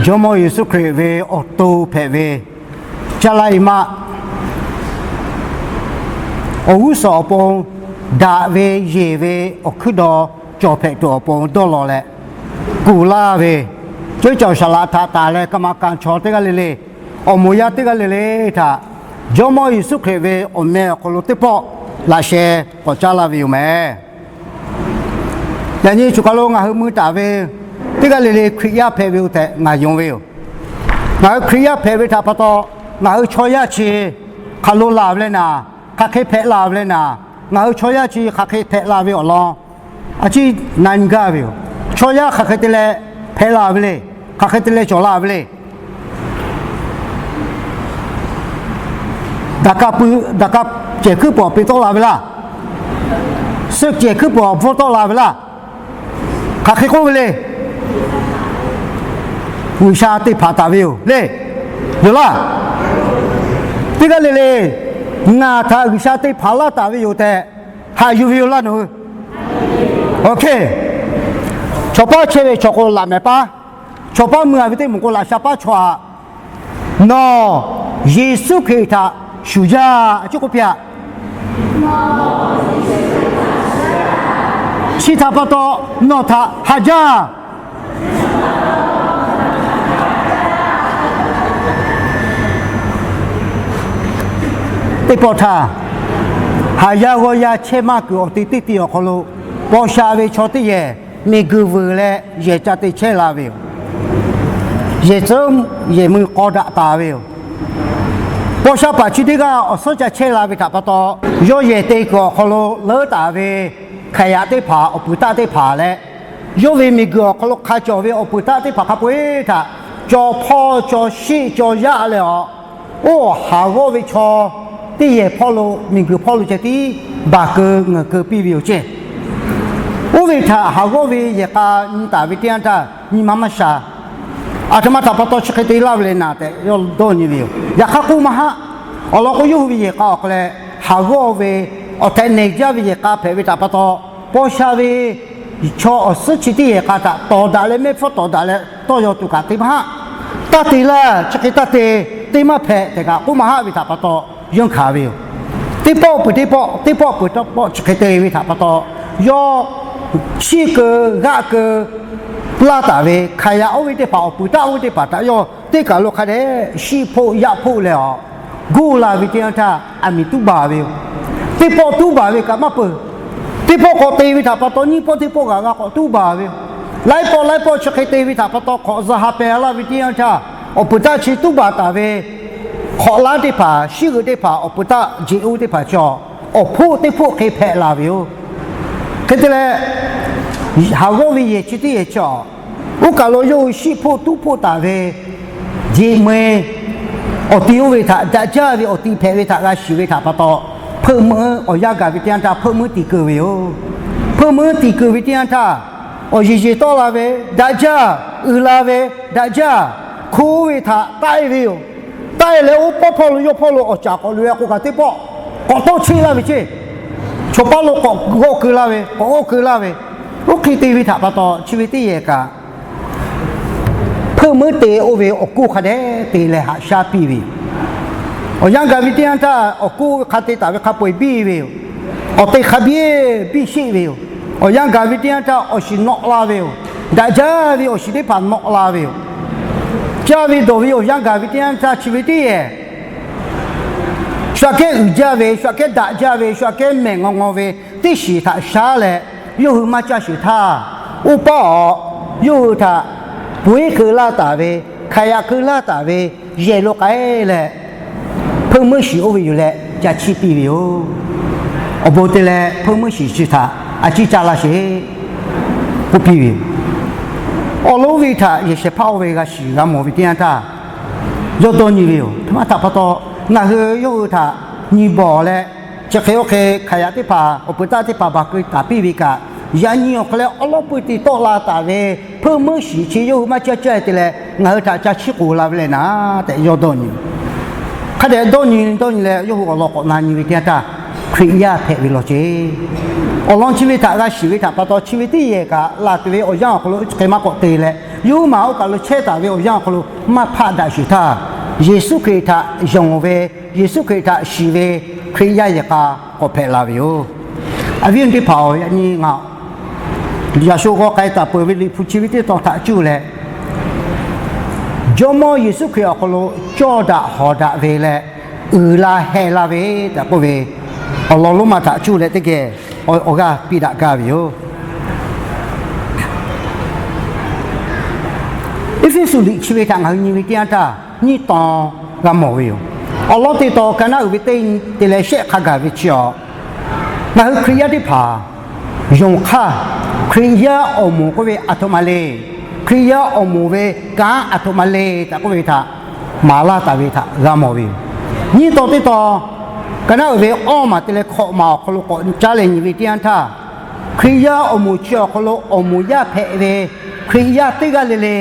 Jawˇmawˇ Yeˍsuˆ Hkriꞈ ve awˬ to hpehꞈ ve, caˇ laˇ e maˆ awˬ g'uˇ suhˍ awˬ pon daꞈ ve yeˬ ve awˬ hkuiˉ daw cawˬ hpehꞈ tuˬ awˬ pon dawˇ law leh, kuˬ laˇ ve, ceuˇ cawˬ saˍ laꞈ htaꞈ taˍ leh kaꞈ maꞈ kanˍ chaw teˇ g'aˇ le le, awˬ moˍ yaˇ teˇ g'aˇ le le htaꞈ Jawˇmawˇ Yeˍsuˆ Hkriꞈ ve awˬ meh awˬ hk'aw lo teˇ pawˆ laꞈ sheh k'awꞈ caˇ laˇ ve yoˬ meh. Yaꞈ nyi choˬ kaˬ lo ngaˬ hui mui taˍ ve teˇ g'aˇ le le Hkriꞈ yaˇ hpehꞈ ve oˇ tehꞈ ngaˬ yonˍ ve yoˬ. Ngaˬ hui Hkriꞈ yaˇ hpehꞈ ve htaꞈ pa taw, ngaˬ hui chaw yaˇ chi hk'aˬ lo laˬ ve le naˍ, hk'aˬ hk'e hpehꞈ la ve le naˍ, ngaˬ hui chaw yaˇ chi hk'aˬ hk'e hpehꞈ la ve awˬ lawn a ciˉ na nyi gaˇ ve yoˬ. Chaw yaˇ hk'aˬ hk'e te leh hpehꞈ la ve le, hk'aˬ hk'e te leh cawˬ la ve le. Daꞈ ka pui, daꞈ ka cehˬ hkuiˉ puiˍ awˬ pe tawˆ la ve laˇ, suhˆ cehˬ hkuiˉ puiˍ awˬ bvuhˇ tawˆ la ve laˇ, hk'aˬ hk'e k'oˆ ve le. G'uiˬsha te hpanˍ taˍ ve yoˬ le. Yoˬ laˇ. Teˇ g'aˇ le le, ngaˬ htaꞈ G'uiˬsha te hpanˍ laˇ taˍ ve yoˬ tehꞈ haꞈ yuˬ ve yoˬ laˇ nawˬ hui. Oˇ hk'e, chaw paˉ chehˇ ve chaw k'o laꞈ mehˍ paˉ, chaw paˉ mui a ve teˇ moˍ k'o laꞈ sha paˉ chaw aꞈ, nawˬ Yeˍsuˆ Hkriꞈ htaꞈ shuˍ jaˇ a ciˉ k'oˆ piˇ aꞈ. Chi htaꞈ pa taw nawˬ htaꞈ haꞈ jaˇ. Teˇ pawˆ htaˇ, haˍ yaˇ g'awˇ yaˇ chehˇ maˇ kuiˬ awˬ te teˇ te awˬ hk'aw lo paw sha ve chaw teˇ yehˬ miˬguiˬ vuiˬ leh yehˬ ca te chehˇ la ve yoˬ. Yehˬ tcuhˉ yehˬ mui k'aw daꞈ taˍ ve yoˬ. Paw sha paˍ chi teˇ g'aˇ awˬ suhˉ ca chehˇ la ve htaꞈ pa taw, yawˇ yehˬ te kuiˬ awˬ hk'aw lo leuˉ taˍ ve hk'aˬ yaꞈ teˇ hpaˍ awˬ pui taˆ teˇ hpaˍ leh, yawˇ ve miˬguiˬ awˬ hk'aw lo hk'a cawˬ ve awˬ pui taˆ teˇ hpaˍ hk'a peu-eˬ htaꞈ caw hpawˇ caw shiˆ caw yaˇ leh awˬ, oˇ haˍ g'awˇ ve chaw teˇ yehˬ hpawˇ lo miˬguiˬ hpawˇ lo ceh tiˉ baˬ keu ngeuˍ keu piˇ ve yoˬ ceˇ. Oˇ ve htaꞈ haˍ g'awˇ ve yehˬ k'a nyi taˍ ve teˇ yanˇ htaˇ nyi ma maˇ sha. Aˬ htoꞈ ma htaꞈ pa taw chi hk'e te laˇ ve le naˍ tehꞈ yawˇ dawˇ nyi ve yoˬ. Yaꞈ hk'aˇ k'oˆ maˇ haˆ. Awˬ lawn k'o, yawˇ hui ve yehˬ k'a awˬ hk'aw leh haˍ g'awˇ ve awˬ tehˬ nehˬ jaˇ ve yehˬ k'a hpehꞈ ve htaꞈ pa taw, paw sha ve chaw awˬ suhˉ chi teˇ yehˬ k'a htaꞈ tawˍ daꞈ leh mehˆ hpfuhˇ tawˍ daꞈ leh tawˇ yaw tuˬ kaꞈ te maˇ haˆ. Taˇ te laˇ, chi hk'e taˇ te, te maˇ hpehꞈ tehꞈ kaꞈ k'oˆ maˇ haˆ ve htaꞈ pa taw, yawˇ hkanˍ ve yoˬ. Teˇ pawˆ peuˬ teˇ pawˆ, teˇ pawˆ peuˬ teˇ pawˆ chi hk'e te ve htaꞈ pa taw, yawˇ chiˇ keu g'aˆ keu laˇ taˍ ve hk'aˬ yaꞈ oˇ ve teˇ hpaˍ awˬ pui taˆ oˇ ve teˇ hpaˍ htaꞈ yawˇ teˇ kaˬ lo hk'a dehꞈ shiˆ hpoˆ yaˆ hpoˆ leh awˬ, goˇ la ve teˇ yanˇ htaˇ aˬ miˍ tuˉ baˬ ve yoˬ. Teˇ pawˆ tuˉ baˬ ve kaꞈ maˇ peuˬ. Teˇ pawˆ k'awꞈ te ve htaꞈ pa taw nyiˇ pawˆ teˇ pawˆ g'aꞈ g'a k'awꞈ tuˉ baˬ ve yoˬ. Laiˉ pawˆ laiˉ pawˆ chi hk'e te ve htaꞈ pa taw hk'awꞈ zuhꞈ ha pehˍ laˇ ve teˇ yanˇ htaˇ, awˬ pui taˆ chi tuˉ baˬ taˍ ve hk'awꞈ laˇ teˇ hpaˍ, shiˉ g'euꞈ teˇ hpaˍ, awˬ pui taˆ jeꞈ oˇ teˇ hpaˍ chaw, awˬ hpoˆ teˇ hpoˆ hk'e hpehꞈ la ve yoˬ. Hk'e te leh, haˍ g'awˇ ve yehˬ chi teˇ yehˬ chaw, oˇ kaˬ lo yawˇ hui shiˆ hpoˆ tuˉ hpoˆ taˍ ve jeꞈ mui awˬ ti oˇ ve htaꞈ daꞈ jaˇ ve awˬ ti hpehꞈ ve htaꞈ g'a shiˍ ve htaꞈ pa taw, hpeuˆ meuˇ awˬ yanˇ gaˬ ve teˇ yanˇ htaˇ hpeuˆ meuˇ tiˍ keu ve yoˬ. Hpeuˆ meuˇ tiˍ keu ve teˇ yanˇ htaˇ, awˬ yeˬ yeˬ tawˆ la ve daꞈ jaˇ, uiˍ la ve daꞈ jaˇ, hko ve htaꞈ taˆ e ve yoˬ. Taˆ e leh oˇ pawˆ hpawˇ lo yawˇ hpawˇ lo awˬ caˍ k'awꞈ loꞈ e k'o kaꞈ teˇ pawˆ k'awꞈ tawˇ cheˆ laˇ ve ceˇ. Chaw paˉ lo k'awꞈ g'awˆ keu laˇ ve, k'awꞈ g'awˆ keu laˇ ve, oˇ hk'e te ve htaꞈ pa taw chi ve teˇ yehˬ kaꞈ hpeuˆ meuˇ te oˇ ve awˬ koˇ hk'a dehꞈ te leh haꞈ shaˉ piˇ ve yoˬ. Awˬ yanˇ gaˬ ve teˇ yanˇ htaˇ awˬ koˇ hk'a te taˍ ve hk'a peu-eˬ biˇ ve yoˬ. Awˬ te hk'a biˇ biˇ sheˆ ve yoˬ. Awˬ yanˇ gaˬ ve teˇ yanˇ htaˇ awˬ shiˍ nawꞈ la ve yoˬ. Daꞈ jaˇ ve awˬ shiˍ teˇ hpaˍ nawꞈ la ve yoˬ. Caˇ ve dawˬ ve awˬ yanˇ gaˬ ve teˇ yanˇ htaˇ chi ve teˇ yehˬ shu aꞈ kehˉ uiˍ jaˇ ve, shu aꞈ kehˉ daꞈ jaˇ ve, shu aꞈ kehˉ mehˬ ngaw ngaw ve teˇ shiˍ htaꞈ shaˉ leh, yawˇ hui maˇ caˇ shiˍ htaˇ, oˇ paˆ awˬ yawˇ hui htaꞈ peuˬ eˉ keu laˇ taˍ ve, hk'aˬ yaꞈ keu laˇ taˍ ve yehˬ lo k'ai leh, hpeuˆ meuˇ shiˍ oˇ ve yoˬ leh ca chiˇ piˇ ve yoˬ. Awˬ bon te leh hpeuˆ meuˇ shiˍ chi htaꞈ a ciˉ caˇ laˇ sheˍ k'oˆ piˇ ve yoˬ. Awˬ lonˉ ve htaꞈ yehˬ shehˍ hpaˇ oˇ ve g'a shiˍ g'a mawˬ ve teˇ yanˇ htaˇ, yawˇ dawˇ nyi ve yoˬ. Hk'e maˇ htaꞈ pa taw, ngaˬ hui yawˇ hui htaꞈ nyi bawˬ leh, chi hk'e oˇ hk'e hk'aˬ yaꞈ teˇ hpaˍ awˬ pui taˆ teˇ hpaˍ baˬ keu taˍ piˇ ve kaꞈ, yaꞈ nyi awˬ hk'aw leh awˉ lawˉ pui te tawˆ la taˍ ve hpeuˆ meuˇ shiˍ chi yawˇ hui maˇ caˇ caˇ te leh ngaˬ hui htaꞈ ca chiˇ k'oˍ la ve leh naˍ tehꞈ yawˇ dawˇ nyi. Hk'a dehꞈ dawˇ nyi dawˇ nyi leh yawˇ hui awˬ lawn k'awꞈ na nyi ve teˇ yanˇ htaˇ, Hkriꞈ yaˇ hpehꞈ ve law ceˇ. Awˬ lawn chi ve htaꞈ g'a shiˍ ve htaꞈ pa taw chi ve teˇ yehˬ kaꞈ laˬ tuˬ ve awˬ yanˇ awˬ hk'aw lo chi hk'e maˇ k'awꞈ te leh, yawˇ maˬ oˇ kaˬ lo chehˇ taˍ ve awˬ yanˇ awˬ hk'aw lo maˇ hpaˆ daꞈ sheˍ htaˇ, Yeˍsuˆ Hkriꞈ htaꞈ yonˍ ve, Yeˍsuˆ Hkriꞈ htaꞈ shiˍ ve Hkriꞈ yaˇ yehˬ k'a k'awꞈ hpehꞈ la ve yoˬ. Awˬ viˉ awˬ nyi teˇ hpaˍ-oˬ, yaꞈ nyi ngaˬ yaꞈ sho g'aw k'ai taˍ peuˬ ve Liꞈ hpu chi ve teˇ tawn htaꞈ cuˇ leh, Jawˇmawˇ Yeˍsuˆ Hkriꞈ awˬ hk'aw lo cawˇ daꞈ hawˍ daꞈ ve leh uiˍ la heh la ve tehꞈ k'oˆ ve awˬ lawn lonˉ ma htaꞈ cuˇ leh teˇ geh awˬ g'aˇ piˇ daꞈ gaˇ ve yoˬ. Eˇfeˇsuꞈ liꞈ chi ve htaꞈ ngaˬ hui nyi ve teˇ yanˇ htaˇ, nyiˇ tawn g'a mawˬ ve yoˬ. Awˬ lawn teˇ tawn ka naˉ uiˍ ve teˇ nyi te leh shehˆ hk'a gaˬ ve chi awˬ, ngaˬ hui Hkriꞈ yaˇ teˇ hpaˍ yonˍ hk'aˇ, Hkriꞈ yaˇ awˬ moˍ k'oˆ ve aˬ htoꞈ ma le, Hkriꞈ yaˇ awˬ moˍ ve kanˉ aˬ htoꞈ ma le tehꞈ k'oˆ ve htaꞈ maˍ laˇ taˍ ve htaꞈ g'a mawˬ ve yoˬ. Nyiˇ tawn teˇ tawn, ka naˉ uiˍ ve awˇ maˬ te leh hkawꞈ maˬ awˬ hk'aw lo k'awꞈ caˉ leh nyi ve teˇ yanˇ htaˇ, Hkriꞈ yaˇ awˬ moˍ chi awˬ hk'aw lo awˬ moˍ yaˇ hpehꞈ ve Hkriꞈ yaˇ teˇ g'aˇ le le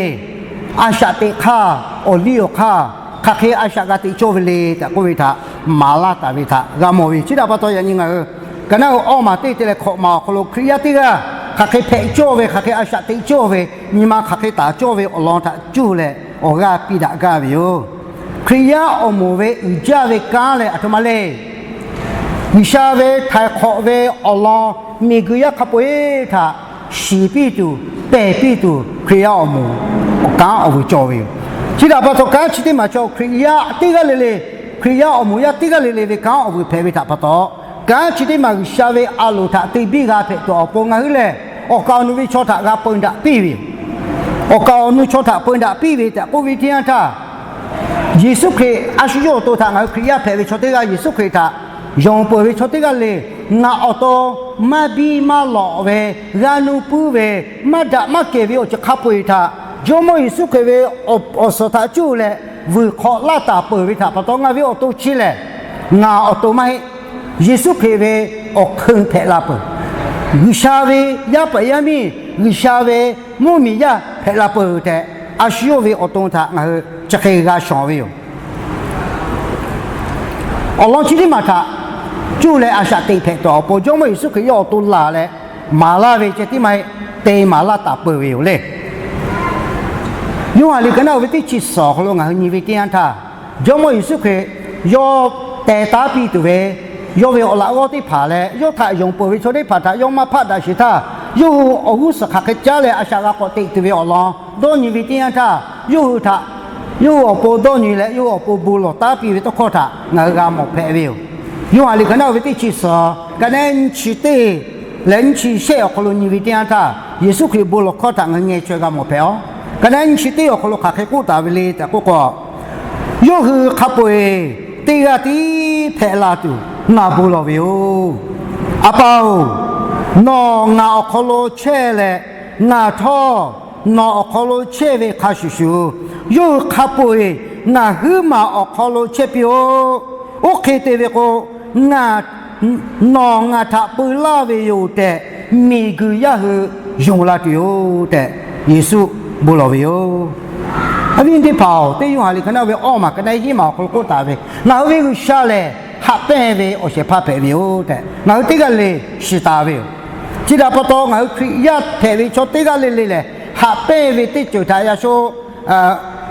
a shaꞈ teꞈ hk'aˇ, awˬ liˇ awˬ hk'aˇ hk'aˬ hk'e a shaꞈ g'a teꞈ cawˇ ve le tehꞈ k'oˆ ve htaꞈ maˍ laˇ taˍ ve htaꞈ g'a mawˬ ve yoˬ. Chi htaꞈ pa taw yaꞈ nyi ngaˬ hui ka naˉ uiˍ awˇ maˬ teˇ te leh hkawꞈ maˬ awˬ hk'aw lo Hkriꞈ yaˇ teˇ g'aˇ hk'aˬ hk'e hpehꞈ cawˇ ve, hk'aˬ hk'e a shaꞈ teꞈ cawˇ ve, nyi ma hk'aˬ hk'e taˍ cawˇ ve awˬ lawn htaꞈ cuˇ leh awˬ g'aˇ piˇ daꞈ gaˇ ve yoˬ. Hkriꞈ yaˇ awˬ moˍ ve uiˍ jaˇ ve kanˉ lehˬ aˬ htoꞈ ma le. G'uiˬsha ve htaiˍ hk'awꞈ ve awˬ lawn miˬguiˬ yaˇ hk'a peu-eˬ htaꞈ shiˍ piˇ tuˬ, pehˬ piˇ tuˬ Hkriꞈ yaˇ awˬ moˍ kanˉ awˬ vuiˬ cawˬ ve yoˬ. Chi htaꞈ pa taw kanˉ chi teˇ maˬ chaw Hkriꞈ yaˇ teˇ g'aˇ le le, Hkriꞈ yaˇ awˬ moˍ yaˇ teˇ g'aˇ le le ve kanˉ awˬ vuiˬ hpehꞈ ve htaꞈ pa taw, kanˉ chi teˇ maˬ G'uiˬsha ve a loˍ htaꞈ te biˇ g'a hpehꞈ tuˬ awˬ pon ngaˬ hui lehˬ, awˬ kaˍ awˬ nu ve chaw htaꞈ g'a peu daꞈ piˇ ve yoˬ. Awˬ kaˍ awˬ nu chaw htaꞈ peu daꞈ piˇ ve tehꞈ k'oˆ ve teˇ yanˇ htaˇ, Yeˍsuˆ Hkriꞈ a shu yawˇ awˬ to htaꞈ ngaˬ hui Hkriꞈ yaˇ hpehꞈ ve chaw teˇ g'aˇ, Yeˍsuˆ Hkriꞈ htaꞈ yonˍ peuˬ ve chaw teˇ g'aˇ le, ngaˬ awˬ to maˇ biˇ maˇ lawꞈ ve, g'a nu puiˉ ve, maˇ daꞈ maˇ kehˬ ve awˬ ceuˬ hk'a peu-eˬ htaꞈ Jawˇmawˇ Yeˍsuˆ Hkriꞈ ve awˬ suhˍ htaꞈ cuˇ leh vuiˬ hk'awꞈ laˇ taˍ peuˬ ve htaꞈ pa taw, ngaˬ ve awˬ to chi lehˬ, ngaˬ awˬ to maˇ heˆ. Yeˍsuˆ Hkriꞈ ve awˬ hk'eun hpehꞈ la peuˬ. G'uiˬsha ve yaˇ paˍ yaˇ miˇ, G'uiˬsha ve mvuhˇmiˬ yaˇ hpehꞈ la peuˬ tehꞈ, a shu yawˇ ve awˬ to htaꞈ ngaˬ hui chi hk'e g'a shawˍ ve yoˬ. Awˬ lawn chi teˇ maˬ htaꞈ cuˇ leh a shaꞈ teꞈ hpehꞈ tuˬ awˬ pon Jawˇmawˇ Yeˍsuˆ Hkriꞈ yawˇ awˬ to laˬ leh maˍ laˇ ve ceh tiˉ maˇ heˆ, te maˍ laˇ taˍ peuˬ ve yoˬ le. Yoˇhanˬ liꞈ ka naˉ uiˍ ve teˇ chi suhˍ awˬ hk'aw lo ngaˬ hui nyi ve teˇ yanˇ htaˇ, Jawˇmawˇ Yeˍsuˆ Hkriꞈ yawˇ teh taˉ piˇ tuˬ ve, yawˇ ve awˬ laꞈ g'awˇ teˇ hpaˍ leh yawˇ htaꞈ yonˍ peuˬ ve chaw teˇ hpaˍ htaꞈ yawˇ maˇ hpaˆ daꞈ sheˍ htaˇ, yawˇ hui awˬ g'uˇ suhˍ hk'aˬ hk'e caˉ leh a shaꞈ g'a k'awꞈ teꞈ tuˬ ve awˬ lawn dawˇ nyi ve teˇ yanˇ htaˇ, yawˇ hui htaꞈ, yawˇ hui awˬ pon dawˇ nyi leh yawˇ hui awˬ pon bon lawˬ taˉ piˇ ve tawˇ hkawˇ htaꞈ ngaˬ hui g'a mawˬ hpehꞈ ve yoˬ. Yoˇhanˬ liꞈ ka naˉ uiˍ ve teˇ chi suhˍ ka naˉ nyiˇ chi teˇ leh nyiˇ chi shehˆ awˬ hk'aw lo nyi ve teˇ yanˇ htaˇ, Yeˍsuˆ Hkriꞈ bon lawˬ hkawˇ htaꞈ ngaˬ hui ngeh chaweh g'a mawˬ hpehꞈ a. Ka naˉ nyiˇ chi teˇ awˬ hk'aw lo hk'aˬ hk'e k'oˆ taˍ ve le tehꞈ k'oˆ k'o, yawˇ hui hk'a peu-eˬ teˇ g'aˇ tiˉ hpehꞈ la tuˬ ngaˬ bon lawˬ ve yoˬ. A pa-oˬ, nawˬ ngaˬ awˬ hk'aw lo chehˇ leh, ngaˬ htawˇ nawˬ awˬ hk'aw lo chehˇ ve hk'a shuˍ shuˍ, yawˇ hui hk'a peu-eˬ ngaˬ huiˉ maˬ awˬ hk'aw lo chehˇ piˇ-oˆ. Oˇ hk'e te ve k'o, ngaˬ nawˬ ngaˬ htaꞈ peu laˇ ve yoˬ tehꞈ, miˬguiˬ yaˇ hui yonˍ la tuˬ yoˬ tehꞈ, Yeˍsuˆ bon lawˬ ve yoˬ. Awˬ viˉ teˇ hpaˍ-oˬ, teˇ Yoˇhanˬ liꞈ ka naˉ ve awˇ maˬ ka naˉ hiˉ maˬ awˬ hk'aw lo k'oˆ taˍ ve, ngaˬ hui ve G'uiˬsha lehˬ haꞈ pehnˇ ve awˬ shehˍ hpaˇ hpehꞈ ve yoˬ tehꞈ ngaˬ hui teˇ g'aˇ le shiˍ taˍ ve yoˬ. Chi htaꞈ pa taw, ngaˬ hui Hkriꞈ yaˇ hpehꞈ ve chaw teˇ g'aˇ le le lehˬ, haꞈ pehnˇ ve teˇ ceuˬ htaꞈ yaꞈ sho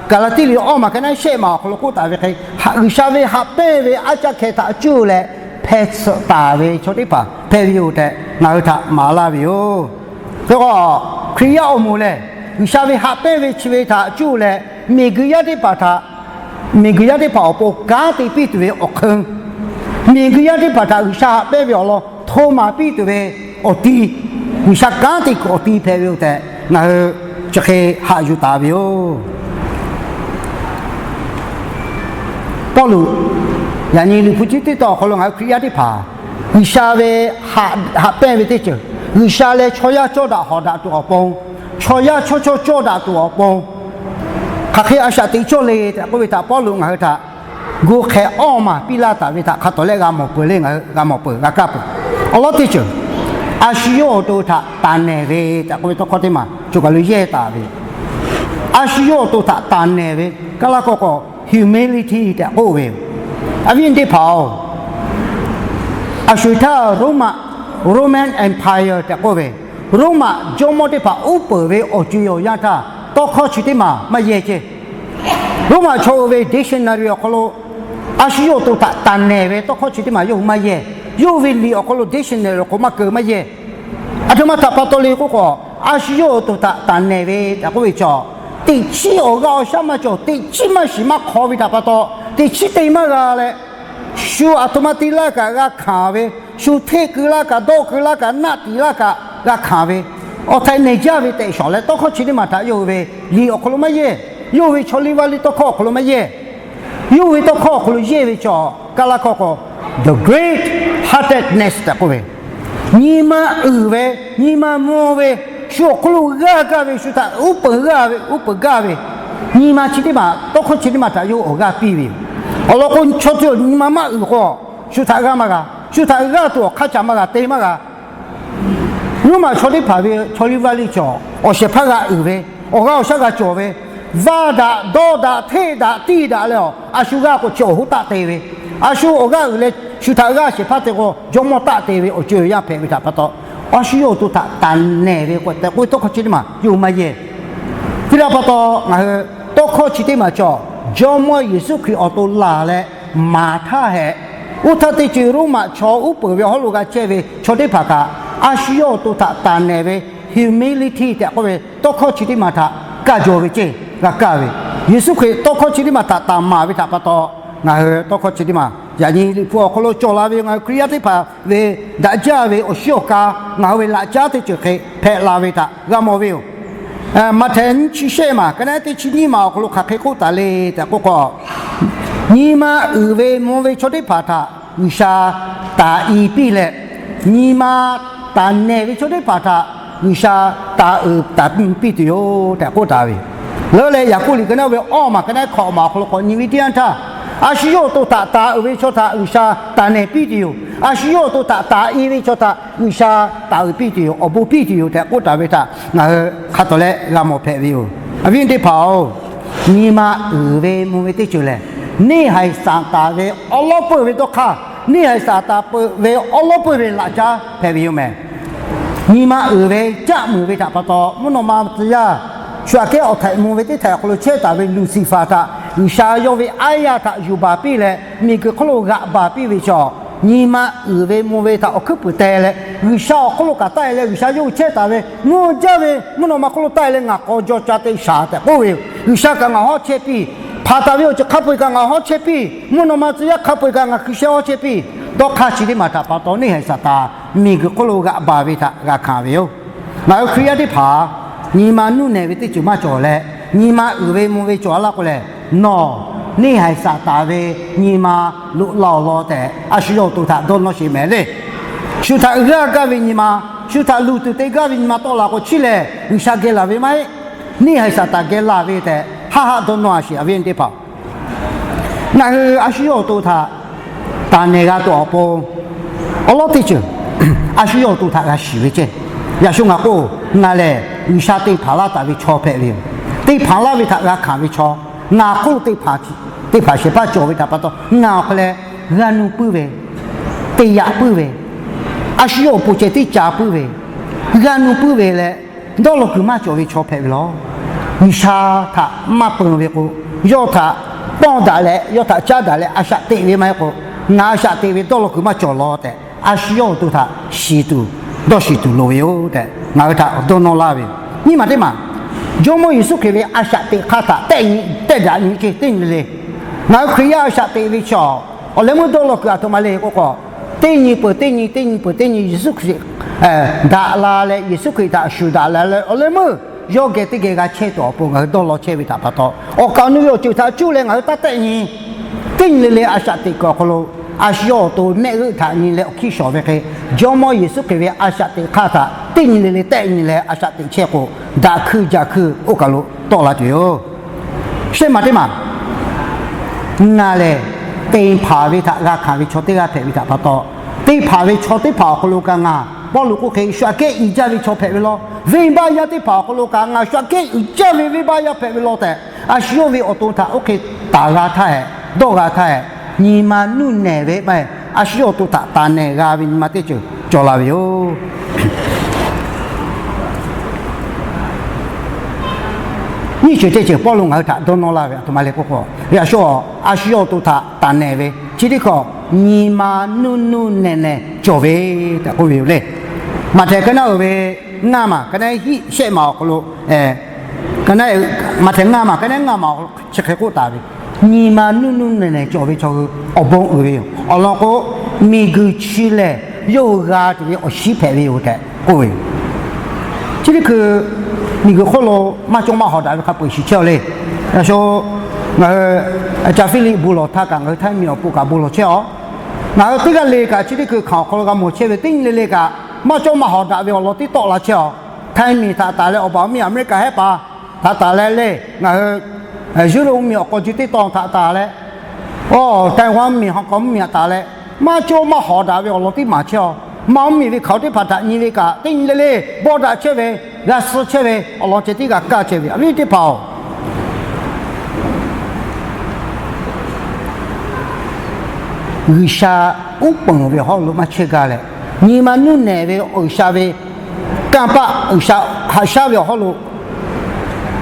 Gaˍlaˍtiˆ liꞈ awˇ maˬ ka naˉ shehˆ maˬ awˬ hk'aw lo k'oˆ taˍ ve hk'e, G'uiˬsha ve haꞈ pehnˇ ve aˉ caˆ hkeh htaꞈ cuˇ leh hpeh tsuhꞈ taˍ ve chaw teˇ hpaˍ hpehꞈ ve yoˬ tehꞈ ngaˬ hui htaꞈ maˍ laˇ ve yoˬ. Hk'e k'o, Hkriꞈ yaˇ awˬ moˍ lehˬ, G'uiˬsha ve haꞈ pehnˇ ve chi ve htaꞈ cuˇ leh, miˬguiˬ yaˇ teˇ hpaˍ htaꞈ, miˬguiˬ yaˇ teˇ hpaˍ awˬ pon kanˉ te piˇ tuˬ ve awˬ hk'eun, miˬguiˬ yaˇ teˇ hpaˍ htaꞈ G'uiˬsha haꞈ pehnˇ ve awˬ lawn hto maˍ piˇ tuˬ ve awˬ ti, G'uiˬsha kanˉ te kuiˬ awˬ ti hpehꞈ ve yoˬ tehꞈ ngaˬ hui chi hk'e haꞈ yuˬ taˍ ve yoˬ. Pawˇluꞈ, yaꞈ nyi Liꞈ hpu chi teˇ tawn awˬ hk'aw lo ngaˬ hui Hkriꞈ yaˇ teˇ hpaˍ G'uiˬsha ve haꞈ pehnˇ ve teˇ ceuˬ, G'uiˬsha leh chaw yaˇ cawˇ daꞈ hawˍ daꞈ tuˬ awˬ pon, chaw yaˇ chaw chaw cawˇ daꞈ tuˬ awˬ pon, hk'aˬ hk'e a shaꞈ teꞈ cawˇ le tehꞈ k'oˆ ve htaꞈ Pawˇluꞈ ngaˬ hui htaꞈ gu hk'ehꞈ awˇ maˬ piˇ laˇ taˍ ve htaꞈ hk'a tawˍ leh g'a mawˬ peuˬ le, ngaˬ hui g'a mawˬ peuˬ g'a kaˇ peuˬ. Awˬ lawn teˇ ceuˬ, a shu yawˇ awˬ to htaꞈ taˍ nehˬ ve tehꞈ k'oˆ ve tawˇ hkawˇ teˇ maˬ choˬ kaˬ lo yehˇ taˍ ve, a shu yawˇ awˬ to htaꞈ taˍ nehˬ ve, Kaˇlaˇ hkawˇ k'o humility tehꞈ k'oˆ ve yoˬ. Awˬ viˉ teˇ hpaˍ-oˬ, a shu htaˇ Roˉmaꞈ, Roman Empire tehꞈ k'oˆ ve, Roˉmaꞈ jawˇmawˇ teˇ hpaˍ uˉ peunˍ ve awˬ co-e awˬ yanˇ htaˇ, tawˇ hkawˇ chi teˇ maˬ maˇ yehˇ ceˇ. Roˉmaꞈ chaw oˇ ve dictionary awˬ hk'aw lo a shu yawˇ awˬ to htaꞈ taˍ nehˬ ve tawˇ hkawˇ chi teˇ maˬ yawˇ hui maˇ yehˇ. Yawˇ hui ve liꞈ awˬ hk'aw lo dictionary awˬ hk'aw maˇ keu maˇ yehˇ. Aˬ htoꞈ ma htaꞈ pa taw le k'oˆ k'o, a shu yawˇ awˬ to htaꞈ taˍ nehˬ ve tehꞈ k'oˆ ve chaw, teꞈ chiˉ awˬ g'aˇ awˬ shaˉ maˇ cawˬ, teꞈ chiˉ maˇ shiˍ maˇ hk'aw ve htaꞈ pa taw, teꞈ chiˉ te maˇ g'a leh, shu aˬ htoꞈ ma te laˇ kaꞈ g'a hkanˍ ve, shu hteˆ keu laˇ kaꞈ, dawˆ keu laˇ kaꞈ, naˆ tiˍ laˇ kaꞈ g'a hkanˍ ve, awˬ htaiˍ nehˬ jaˇ ve tehꞈ shawˍ leh, tawˇ hkawˇ chi teˇ maˬ htaꞈ yawˇ hui ve liꞈ awˬ hk'aw lo maˇ yehˇ. Yawˇ hui ve chaw liˇ vaˇ liˇ tawˇ hkawˇ awˬ hk'aw lo maˇ yehˇ. Yawˇ hui ve tawˇ hkawˇ awˬ hk'aw lo yehˇ ve chaw, Kaˇlaˇ hkawˇ k'o, the great heartedness tehꞈ k'oˆ ve, nyi ma uiˍ ve, nyi ma mvuh ve, shu awˬ hk'aw lo g'aˇ gaˇ ve, shu htaꞈ uˉ peunˍ g'aˇ ve, uˉ peunˍ gaˇ ve, nyi ma chi teˇ maˬ, tawˇ hkawˇ chi teˇ maˬ htaꞈ yawˇ hui awˬ g'aˇ piˇ ve yoˬ. Awˬ lawn k'o, chaw teˇ nyi ma maˇ uiˍ k'o, shu htaꞈ g'aˇ maˇ g'a, shu htaꞈ g'aˇ tuˬ awˬ hk'aˇ ca maˇ g'a, te maˇ g'a. Roˉmaꞈ chaw teˇ hpaˍ ve chaw liˇ vaˇ liˇ cawˬ, awˬ shehˍ hpaˇ g'a uiˍ ve, awˬ g'aˇ awˬ shaˉ g'a cawˬ ve, vaˇ daꞈ, dawˇ daꞈ, hteˆ daꞈ, tiˇ daꞈ leh, a shu g'aˇ k'o chi awˬ hoˉ taˆ te ve, a shu awˬ g'aˇ uiˍ leh shu htaꞈ g'aˇ shehˍ hpaˇ te k'o, jawˇmawˇ taˆ te ve awˬ ceuˬ yaˇ hpehꞈ ve htaꞈ pa taw, a shu yawˇ awˬ to htaꞈ taˍ nehˬ ve k'o tehꞈ k'oˆ ve tawˇ hkawˇ chi teˇ maˬ yawˇ hui maˇ yehˇ. Chi htaꞈ pa taw ngaˬ hui tawˇ hkawˇ chi teˇ maˬ cawˬ, Jawˇmawˇ Yeˍsuˆ Hkriꞈ awˬ to laˬ leh maˍ htaˇ hehꞈ, oˇ htaˇ teˇ ceuˬ Roˉmaꞈ chaw uˉ peunˍ ve awˬ hawˉ lo g'a chehˇ ve chaw teˇ hpaˍ kaꞈ, a shu yawˇ awˬ to htaꞈ taˍ nehˬ ve humility tehꞈ k'oˆ ve tawˇ hkawˇ chi teˇ maˬ htaꞈ kaˇ jaw ve ceˇ g'a kaˇ ve, Yeˍsuˆ Hkriꞈ tawˇ hkawˇ chi teˇ maˬ htaꞈ taˍ maˍ ve htaꞈ pa taw, ngaˬ hui tawˇ hkawˇ chi teˇ maˬ yaꞈ nyi Liꞈ hpu awˬ hk'aw lo cawˬ la ve ngaˬ hui Hkriꞈ yaˇ teˇ hpaˍ ve daꞈ jaˇ ve awˬ shiˉ awˬ ka, ngaˬ hui ve laꞈ caˉ teˇ ceuˬ hk'e hpehꞈ la ve htaꞈ g'a mawˬ ve yoˬ. Maꞈhtehˍ nyiˇ chi shehˆ maˬ ka naˉ teˇ chi nyiˇ maˬ awˬ hk'aw lo hk'aˬ hk'e k'oˆ taˍ le tehꞈ k'oˆ k'o, nyi ma uiˍ ve mvuh ve chaw teˇ hpaˍ htaꞈ G'uiˬsha taˍ i piˇ leh, nyi ma taˍ nehˬ ve chaw teˇ hpaˍ htaꞈ G'uiˬsha taˍ uiˍ taˍ piˇ tuˬ yoˬ tehꞈ k'oˆ taˍ ve. Leuˉ leh Yaˍkoˆ liꞈ ka naˉ ve awˇ maˬ ka naˉ hkawꞈ maˬ awˬ hk'aw lo k'awꞈ nyi ve teˇ yanˇ htaˇ, a shu yawˇ awˬ to htaꞈ taˍ uiˍ ve chaw htaꞈ G'uiˬsha taˍ nehˬ piˇ tuˬ yoˬ. A shu yawˇ awˬ to htaꞈ taˍ i ve chaw htaꞈ G'uiˬsha taˍ uiˍ piˇ tuˬ yoˬ, awˬ bon piˇ tuˬ yoˬ tehꞈ k'oˆ taˍ ve htaꞈ ngaˬ hui hk'a tawˍ leh g'a mawˬ hpehꞈ ve yoˬ. Awˬ viˉ teˇ hpaˍ-oˬ, nyi ma uiˍ ve mvuh ve teˇ ceuˬ lehˬ, neˇ haiˬ Saˍtanˍ ve awˉ lawˉ peuˇ ve dawˇ hk'aˇ, neˇ haiˬ Saˍtanˍ peuˬ ve awˉ lawˉ peuˇ ve laꞈ caˉ hpehꞈ ve yoˬ mehˍ. Nyi ma uiˍ ve caˆ muiˬ ve htaꞈ pa taw, mvuhˇ naw ma tcuh yaˇ shu aꞈ kehˉ awˬ htaiꞈ mvuh ve teˇ htaiꞈ awˬ hk'aw lo chehˇ taˍ ve Luˍsiˍfaˍ htaꞈ G'uiˬsha yawˇ ve aˉ yaˇ htaꞈ yuˬ baˬ piˇ leh, miˬguiˬ hk'oˆ lo g'aꞈ baˬ piˇ ve chaw, nyi ma uiˍ ve mvuh ve htaꞈ awˬ hkuiˉ puiˍ teh leh, G'uiˬsha awˬ hk'oˆ lo kaꞈ taˆ e leh, G'uiˬsha yawˇ hui chehˇ taˍ ve mvuhˇ jaˇ ve mvuhˇ naw ma hk'oˆ lo taˆ e leh ngaˬ k'aw jaw ca te shaˍ tehꞈ k'oˆ ve yoˬ. G'uiˬsha kaꞈ ngaˬ hawˉ chehˇ piˇ, hpanˍ taˍ ve awˬ ceuˬ hk'a peu-eˬ kaꞈ ngaˬ hawˉ chehˇ piˇ, mvuhˇ naw ma tcuh yaˇ hk'a peu-eˬ kaꞈ ngaˬ hkui sheh hawˉ chehˇ piˇ. Dawˇ hk'aˇ chi teˇ maˬ htaꞈ pa taw neˇ haiˬ Saˍtanˍ miˬguiˬ hk'oˆ lo g'aꞈ baˬ ve htaꞈ g'a hkanˍ ve yoˬ. Ngaˬ hui Hkriꞈ yaˇ teˇ hpaˍ nyi ma nuˇ nehˬ ve teˇ ceuˬ maˇ cawˬ leh, nyi ma uiˍ ve mvuh ve cawˬ a laˇ k'o lehˬ, nawˬ neˇ haiˬ Saˍtanˍ ve nyi ma loꞈ la awˬ lawn tehꞈ a shu yawˇ awˬ to htaꞈ dawˇ nawˇ sheˍ mehˍ le. Shu htaꞈ g'aˇ gaˇ ve nyi ma, shu htaꞈ luˬ tuˬ te gaˇ ve nyi ma tawˆ la k'o, chi lehˬ G'uiˬsha geh laˬ ve maˇ heˆ. Neˇ haiˬ Saˍtanˍ geh laˬ ve tehꞈ haˆ haˆ dawˇ nawˇ a sheˍ, awˬ viˉ awˬ nyi teˇ hpaˍ. Ngaˬ hui a shu yawˇ awˬ to htaꞈ taˍ nehˬ g'a tuˬ awˬ pon, awˉ lawˉ teˇ ceuˬ a shu yawˇ awˬ to htaꞈ g'a shiˍ ve ceˇ. Yaꞈ shu ngaˬ k'o, ngaˬ lehˬ G'uiˬsha te hpanˍ laˇ taˍ ve chaw hpehꞈ ve yoˬ. Te hpanˍ laˇ ve htaꞈ g'a hkanˍ ve chaw, ngaˬ hk'oˆ lo te hpanˍ shehˍ hpaˇ cawˬ ve htaꞈ pa taw, ngaˬ awˬ hk'aw leh g'a nuˇ puiˉ ve, te yaꞈ puiˉ ve, a shu yawˇ awˬ pon ceh teˇ ca puiˉ ve, g'a nuˇ puiˉ ve leh, dawˇ law kuiˬ maˇ cawˬ ve chaw hpehꞈ ve lawˬ. G'uiˬsha htaꞈ maˇ peun ve k'o, yawˇ htaꞈ pawˇ daꞈ leh yawˇ htaꞈ caˉ daꞈ leh a shaꞈ teꞈ ve maˇ heˆ k'o, ngaˬ a shaꞈ teꞈ ve dawˇ law kuiˬ maˇ cawˬ lawˬ tehꞈ, a shu yawˇ awˬ to htaꞈ shiˍ tuˬ, dawˇ shiˍ tuˬ loˍ ve yoˬ tehꞈ ngaˬ hui htaꞈ dawˇ nawˇ laˇ ve yoˬ. Nyiˇ maˬ teˇ maˬ, Jawˇmawˇ Yeˍsuˆ Hkriꞈ ve a shaꞈ teꞈ hk'aˇ htaꞈ tehˆ nyi tehˆ daꞈ nyi ceˇ teˇ nyi le le. Ngaˬ hui Hkriꞈ yaˇ a shaꞈ teꞈ ve chaw, awˬ leh meuˇ dawˇ law kuiˬ aˬ htoꞈ ma le k'oˆ k'o, teˇ nyi peuˬ teˇ nyi, teˇ nyi peuˬ teˇ nyi Yeˍsuˆ Hkriꞈ daꞈ la leh, Yeˍsuˆ Hkriꞈ htaꞈ shuˍ daꞈ la leh awˬ leh meuˇ yawˇ geh teˇ geh g'a chehˇ tuˬ awˬ pon ngaˬ hui dawˇ law chehˇ ve htaꞈ pa taw, awˬ kaˍ awˬ nu ve awˬ ceuˬ htaꞈ cuˇ leh ngaˬ hui taˇ tehˆ nyi. Teˇ nyi le le a shaꞈ teꞈ kuiˬ awˬ hk'aw lo, a shu yawˇ awˬ to mehˆ g'euˆ htaꞈ nyi leh awˬ hkiˇ shawˍ ve hk'e, Jawˇmawˇ Yeˍsuˆ Hkriꞈ ve a shaꞈ teꞈ hk'aˇ htaꞈ teˇ nyi le le tehˆ nyi leh a shaꞈ teꞈ chehˇ k'o, daꞈ hkuiˇ jaˇ hkuiˇ oˇ kaˬ lo tawˆ la tuˬ yoˬ. Shehˆ maˬ teˇ maˬ, ngaˬ lehˬ te hpanˍ ve htaꞈ g'a hkanˍ ve chaw teˇ g'aˇ hpehꞈ ve htaꞈ pa taw, te hpanˍ ve chaw teˇ hpaˍ awˬ hk'aw lo kaꞈ ngaˬ Pawˇluꞈ k'oˆ hk'e shu aꞈ kehˉ uiˍ jaˇ ve chaw hpehꞈ ve lawˬ. Venˇbaˆ yaˇ teˇ hpaˍ awˬ hk'aw lo kaꞈ ngaˬ shu aꞈ kehˉ uiˍ jaˇ ve venˇbaˆ yaˇ hpehꞈ ve lawˬ tehꞈ, a shu yawˇ ve awˬ to htaꞈ oˇ hk'e taˍ g'a htaˇ hehꞈ, dawˇ g'a htaˇ hehꞈ, nyi ma nuˇ nehˬ ve maˇ heˆ, a shu yawˇ awˬ to htaꞈ taˍ nehˬ g'a ve nyi ma teˇ ceuˬ cawˬ la ve yoˬ. Nyiˇ ceuˬ teˇ ceuˬ Pawˇluꞈ ngaˬ hui htaꞈ dawˇ nawˇ laˇ ve, a htoꞈ ma le k'oˆ k'o, yaꞈ shu a shu yawˇ awˬ to htaꞈ taˍ nehˬ ve chi teˇ hkawˇ, nyi ma nuˇ nuˇ nehˬ nehˬ cawˬ ve tehꞈ k'oˆ ve yoˬ le. Maꞈhtehˍ ka naˉ uiˍ ve ngaˇ maˬ ka naˉ hiˆ shehˆ maˬ awˬ hk'aw lo, Maꞈhtehˍ ngaˇ maˬ ka naˉ ngaˇ maˬ awˬ hk'aw lo chi hk'e k'oˆ taˍ ve, nyi ma nuˇ nuˇ nehˬ nehˬ cawˬ ve chaw hui awˬ bon uiˍ ve yoˬ. Awˬ lawn k'o, miˬguiˬ chi lehˬ yawˇ hui g'a tuˬ ve awˬ shinˉ hpehꞈ ve yoˬ tehꞈ k'oˆ ve yoˬ. Chi teˇ hkui miˬguiˬ hk'oˆ lo maˇ cawˇ maˇ hawˍ daꞈ ve hk'a peu-eˬ shiˍ chehˇ a le. Yaꞈ shu ngaˬ hui ca Hpiˇliˆ bon lawˬ htaˇ kaꞈ ngaˬ hui Htaiˇ miˬ awˬ pon kaꞈ bon lawˬ chehˇ a. Ngaˬ hui teˇ g'aˇ le kaꞈ chi teˇ hkui hkanˍ awˬ hk'aw lo g'a mawˬ chehˇ ve teˇ nyi le le kaꞈ, maˇ cawˇ maˇ hawˍ daꞈ ve awˬ lawn tiˉ tawˆ la chehˇ a. Htaiˇ miˬ htaꞈ taˍ leh awˬ baˬ mvuhˇmiˬ Aˍmeˍriˆkaˍ hehˉ paˍ htaꞈ taˍ leh le, ngaˬ hui Yuˇroˆ mvuhˇmiˬ awˬ k'aw ji teˇ tawn htaꞈ taˍ leh, Taiˍwanˍ mvuhˇmiˬ, Hawˍ k'aw mvuhˇmiˬ htaꞈ taˍ leh, maˇ cawˇ maˇ hawˍ daꞈ ve awˬ lawn tiˉ maˍ chehˇ a. Maˇ mvuhˇmiˬ ve hkaoˍ teˇ hpaˍ htaꞈ nyi ve kaꞈ teˇ nyi le le bawˆ daꞈ chehˇ ve, g'a suh chehˇ ve, awˬ lawn ceh tiˉ g'a kaˇ chehˇ ve, a viˉ teˇ hpaˍ-oˬ, G'uiˬsha uˉ peunˍ ve awˬ hawˉ lo maˇ chehˇ gaˇ leh, nyi ma nuˇ nehˬ ve G'uiˬsha ve kanˇ paˆ, G'uiˬsha haꞈ shaˉ ve awˬ hawˉ lo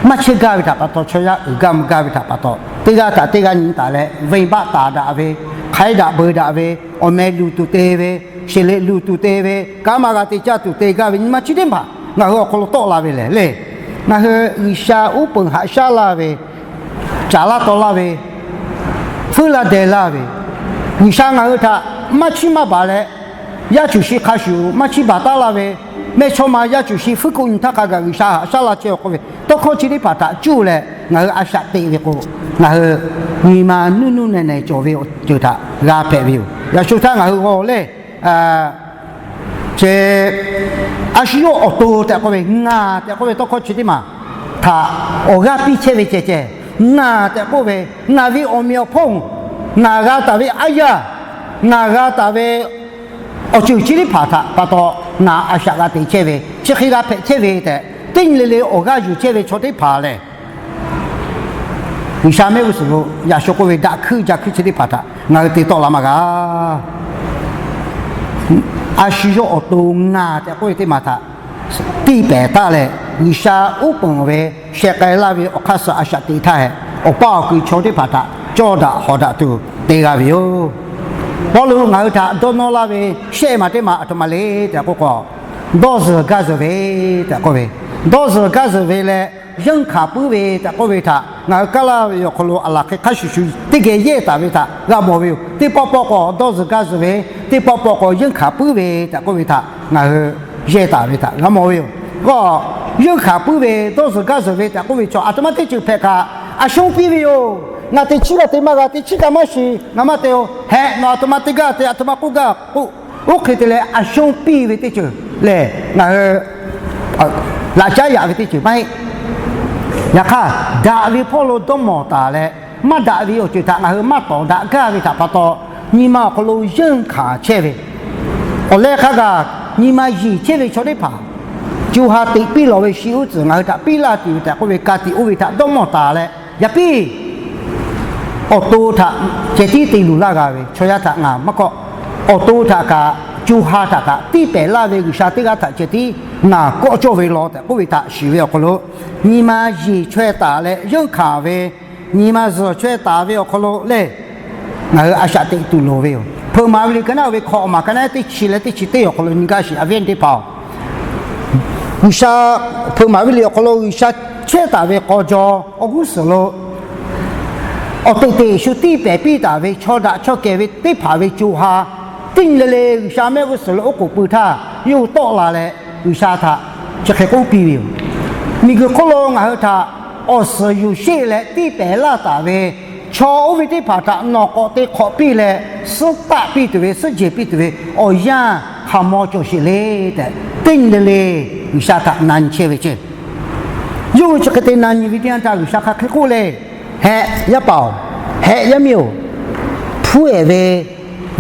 maˇ chehˇ gaˇ ve htaꞈ pa taw, chaw yaˇ uiˍ gaˇ mvuh gaˇ ve htaꞈ pa taw, teˇ g'aˇ htaꞈ teˇ g'aˇ nyi taˍ leh, venˇbaˆ taˍ daꞈ ve, hk'aiˉ daꞈ beuˬ daꞈ ve, awˬ meh luˬ tuˬ te ve, sheˍ leꞈ luˬ tuˬ te ve, kanˉ maˇ g'a te caˇ tuˬ te gaˇ ve nyi ma chi teˇ hpaˍ ngaˬ hui awˬ hk'aw lo tawˆ la ve lehˬ le. Ngaˬ hui G'uiˬsha uˉ peunˍ haꞈ shaˉ laˇ ve, caˍ laˇ taw laˇ ve, feuˉ laˇ deh laˇ ve, G'uiˬsha ngaˬ hui htaꞈ maˇ chiˇ maˇ baˬ leh, yaˇ cuˬ shi hk'a shuˍ maˇ chiˇ baˬ taˉ laˇ ve, mehˇchawˇma yaˇ cuˬ shi fuiˉ k'oˆ nyi htaˇ hk'a gaˬ G'uiˬsha haꞈ shaˉ laˇ chehˇ ve k'oˆ ve tawˇ hkawˇ chi teˇ hpaˍ htaꞈ cuˇ leh ngaˬ hui a shaꞈ teꞈ ve k'o, ngaˬ hui nyi ma nuˇ nuˇ nehˬ nehˬ cawˬ ve awˬ ceuˬ htaꞈ g'a hpehꞈ ve yoˬ. Yaꞈ shu htaˇ ngaˬ hui g'aw leh, ce, a shu yawˇ awˬ to tehꞈ k'oˆ ve, ngaˬ tehꞈ k'oˆ ve tawˇ hkawˇ chi teˇ maˬ htaꞈ awˬ g'aˇ piˇ chehˇ ve ceh ceh, ngaˬ tehꞈ k'oˆ ve, ngaˬ ve awˬ meꞈ awˬ hponˇ, ngaˬ g'a taˍ ve aˉ yaˇ, ngaˬ g'a taˍ ve awˬ ceuˬ chi teˇ hpaˍ htaꞈ pa taw, ngaˬ a shaꞈ g'a te chehˇ ve, chi hk'e g'a hpehꞈ chehˇ ve tehꞈ, teˇ nyi le le awˬ g'aˇ yuˬ chehˇ ve chaw teˇ hpaˍ lehˬ, G'uiˬsha mehˆ g'uˇ suhˍ lo yaꞈ shu k'oˆ ve daꞈ hkuiˇ ja hkuiˇ chi teˇ hpaˍ htaꞈ ngaˬ hui te tawˆ la maˇ g'a. A shu yawˇ awˬ to ngaˬ tehꞈ k'oˆ ve teˇ maˬ htaꞈ tiˇ pehˍ taˉ leh, G'uiˬsha uˉ peunˍ ve sheh k'ai laˇ ve awˬ hk'aˇ suh a shaꞈ teꞈ htaˇ hehꞈ, awˬ paˇ awˬ kui chaw teˇ hpaˍ htaꞈ cawˇ daꞈ hawˍ daꞈ tuˬ te g'a ve yoˬ. Pawˇluꞈ ngaˬ hui htaꞈ dawˇ nawˇ laˇ ve shehˆ maˬ teˇ maˬ a htoꞈ ma le tehꞈ k'oˆ k'o, dawˇ zuhˬ gaˇ zuhˬ ve tehꞈ k'oˆ ve, dawˇ zuhˬ gaˇ zuhˬ ve leh, yeunˇ hkanˍ puiˉ ve tehꞈ k'oˆ ve htaꞈ ngaˬ hui kaˇ laˇ ve awˬ hk'aw lo a laˬ hk'e hk'a shuˍ shuˍ teˇ geh yehˇ taˍ ve htaꞈ g'a mawˬ ve yoˬ. Teˇ pawˆ pawˆ k'o dawˇ zuhˬ gaˇ zuhˬ ve, teˇ pawˆ pawˆ k'o yeunˇ hkanˍ puiˉ ve tehꞈ k'oˆ ve htaꞈ ngaˬ hui yehˇ taˍ ve htaꞈ g'a mawˬ ve yoˬ. K'o, yeunˇ hkanˍ puiˉ ve, dawˇ zuhˬ gaˇ zuhˬ ve tehꞈ k'oˆ ve chaw a htoꞈ ma teˇ ceuˬ hpehꞈ kaꞈ, a shonˇ piˇ ve yoˬ. Ngaˬ teꞈ chiˉ g'a te maˇ g'a, teꞈ chiˉ kaꞈ maˇ shiˍ, ngaˬ maˇ te-o. Hehꞈ, nawˬ a htoꞈ ma te gaˇ te, a htoꞈ ma k'oˆ gaˇ k'oˆ, oˇ hk'e te leh a shonˇ piˇ ve teˇ ceuˬ lehˬ, ngaˬ hui laꞈ caˉ yaꞈ ve teˇ ceuˬ maˇ heˆ. Yaꞈ hk'aˇ, daꞈ ve hpawˇ lo dawˇ mawˬ taˍ leh, maˇ daꞈ ve awˬ ceuˬ htaꞈ ngaˬ hui maˇ tawˍ daꞈ gaˇ ve htaꞈ pa taw, nyi ma awˬ hk'aw lo yeunˇ hkanˍ chehˇ ve, awˬ leh hk'a gaˬ nyi ma yeˬ chehˇ ve chaw teˇ hpaˍ co ha teꞈ piˇ lawˬ ve shi uˉ tcuhˍ ngaˬ hui htaꞈ piˇ laˇ tuˬ ve tehꞈ k'oˆ ve, ka tiꞈ oˇ ve htaꞈ dawˇ mawˬ taˍ leh, yaꞈ piˇ awˬ to htaꞈ ceh tiˉ te luˬ laˇ g'a ve chaw yaˇ htaꞈ ngaˬ maˇ kawˆ. Awˬ to htaꞈ kaꞈ, co ha htaꞈ kaꞈ tiˇ pehˍ laˇ ve G'uiˬsha teˇ g'aˇ htaꞈ ceh tiˉ ngaˬ kawˆ cawˇ ve law tehꞈ k'oˆ ve htaꞈ shiˍ ve awˬ hk'aw lo, nyi ma yeˬ chaweh taˍ leh yeunˇ hkanˍ ve, nyi ma zuhˬ chaweh taˍ ve awˬ hk'aw lo lehˬ, ngaˬ hui a shaꞈ teꞈ tuˬ loˍ ve yoˬ. Hpeuꞈ maˍ ve liꞈ ka naˉ ve hkawꞈ maˬ ka naˉ teˇ chi leh teˇ chi teˇ awˬ hk'aw lo nyi gaˇ sheˍ, a viˉ teˇ hpaˍ-oˬ. G'uiˬsha hpeuꞈ maˍ ve liꞈ awˬ hk'aw lo G'uiˬsha chehˇ taˍ ve k'aw jaw awˬ g'uˇ suhˍ lo awˬ teꞈ teꞈ shu tiˇ pehˍ piˇ taˍ ve chaw daꞈ chaw kehˬ ve teˇ hpaˍ ve co ha, teˇ nyi le le G'uiˬsha mehˆ g'uˇ suhˍ lo oˉ k'oˍ pui htaˇ yawˇ hui tawˆ la leh, G'uiˬsha htaꞈ chi hk'e k'oˆ piˇ ve yoˬ. Miˬguiˬ hk'oˆ lo ngaˬ hui htaꞈ awˬ suhˍ yuˬ sheˆ leh tiˇ pehˍ laˇ taˍ ve chaw oˇ ve teˇ hpaˍ htaꞈ nawˬ k'awꞈ te hk'awꞈ piˇ leh, suhˉ taˆ piˇ tuˬ ve, suhˉ jeˬ piˇ tuˬ ve awˬ yanˇ hk'aˬ maw cawˬ sheˍ le tehꞈ, teˇ nyi le le G'uiˬsha htaꞈ na nyi chehˇ ve ceˇ. Yawˇ hui chi hk'e te na nyi ve teˇ yanˇ htaˇ G'uiˬsha hk'aˬ hk'e k'oˆ le, Heh, yaˇ paˍ-oˬ, heh, yaˇ miˇ-oˬ, hpuˉ-ehˍ ve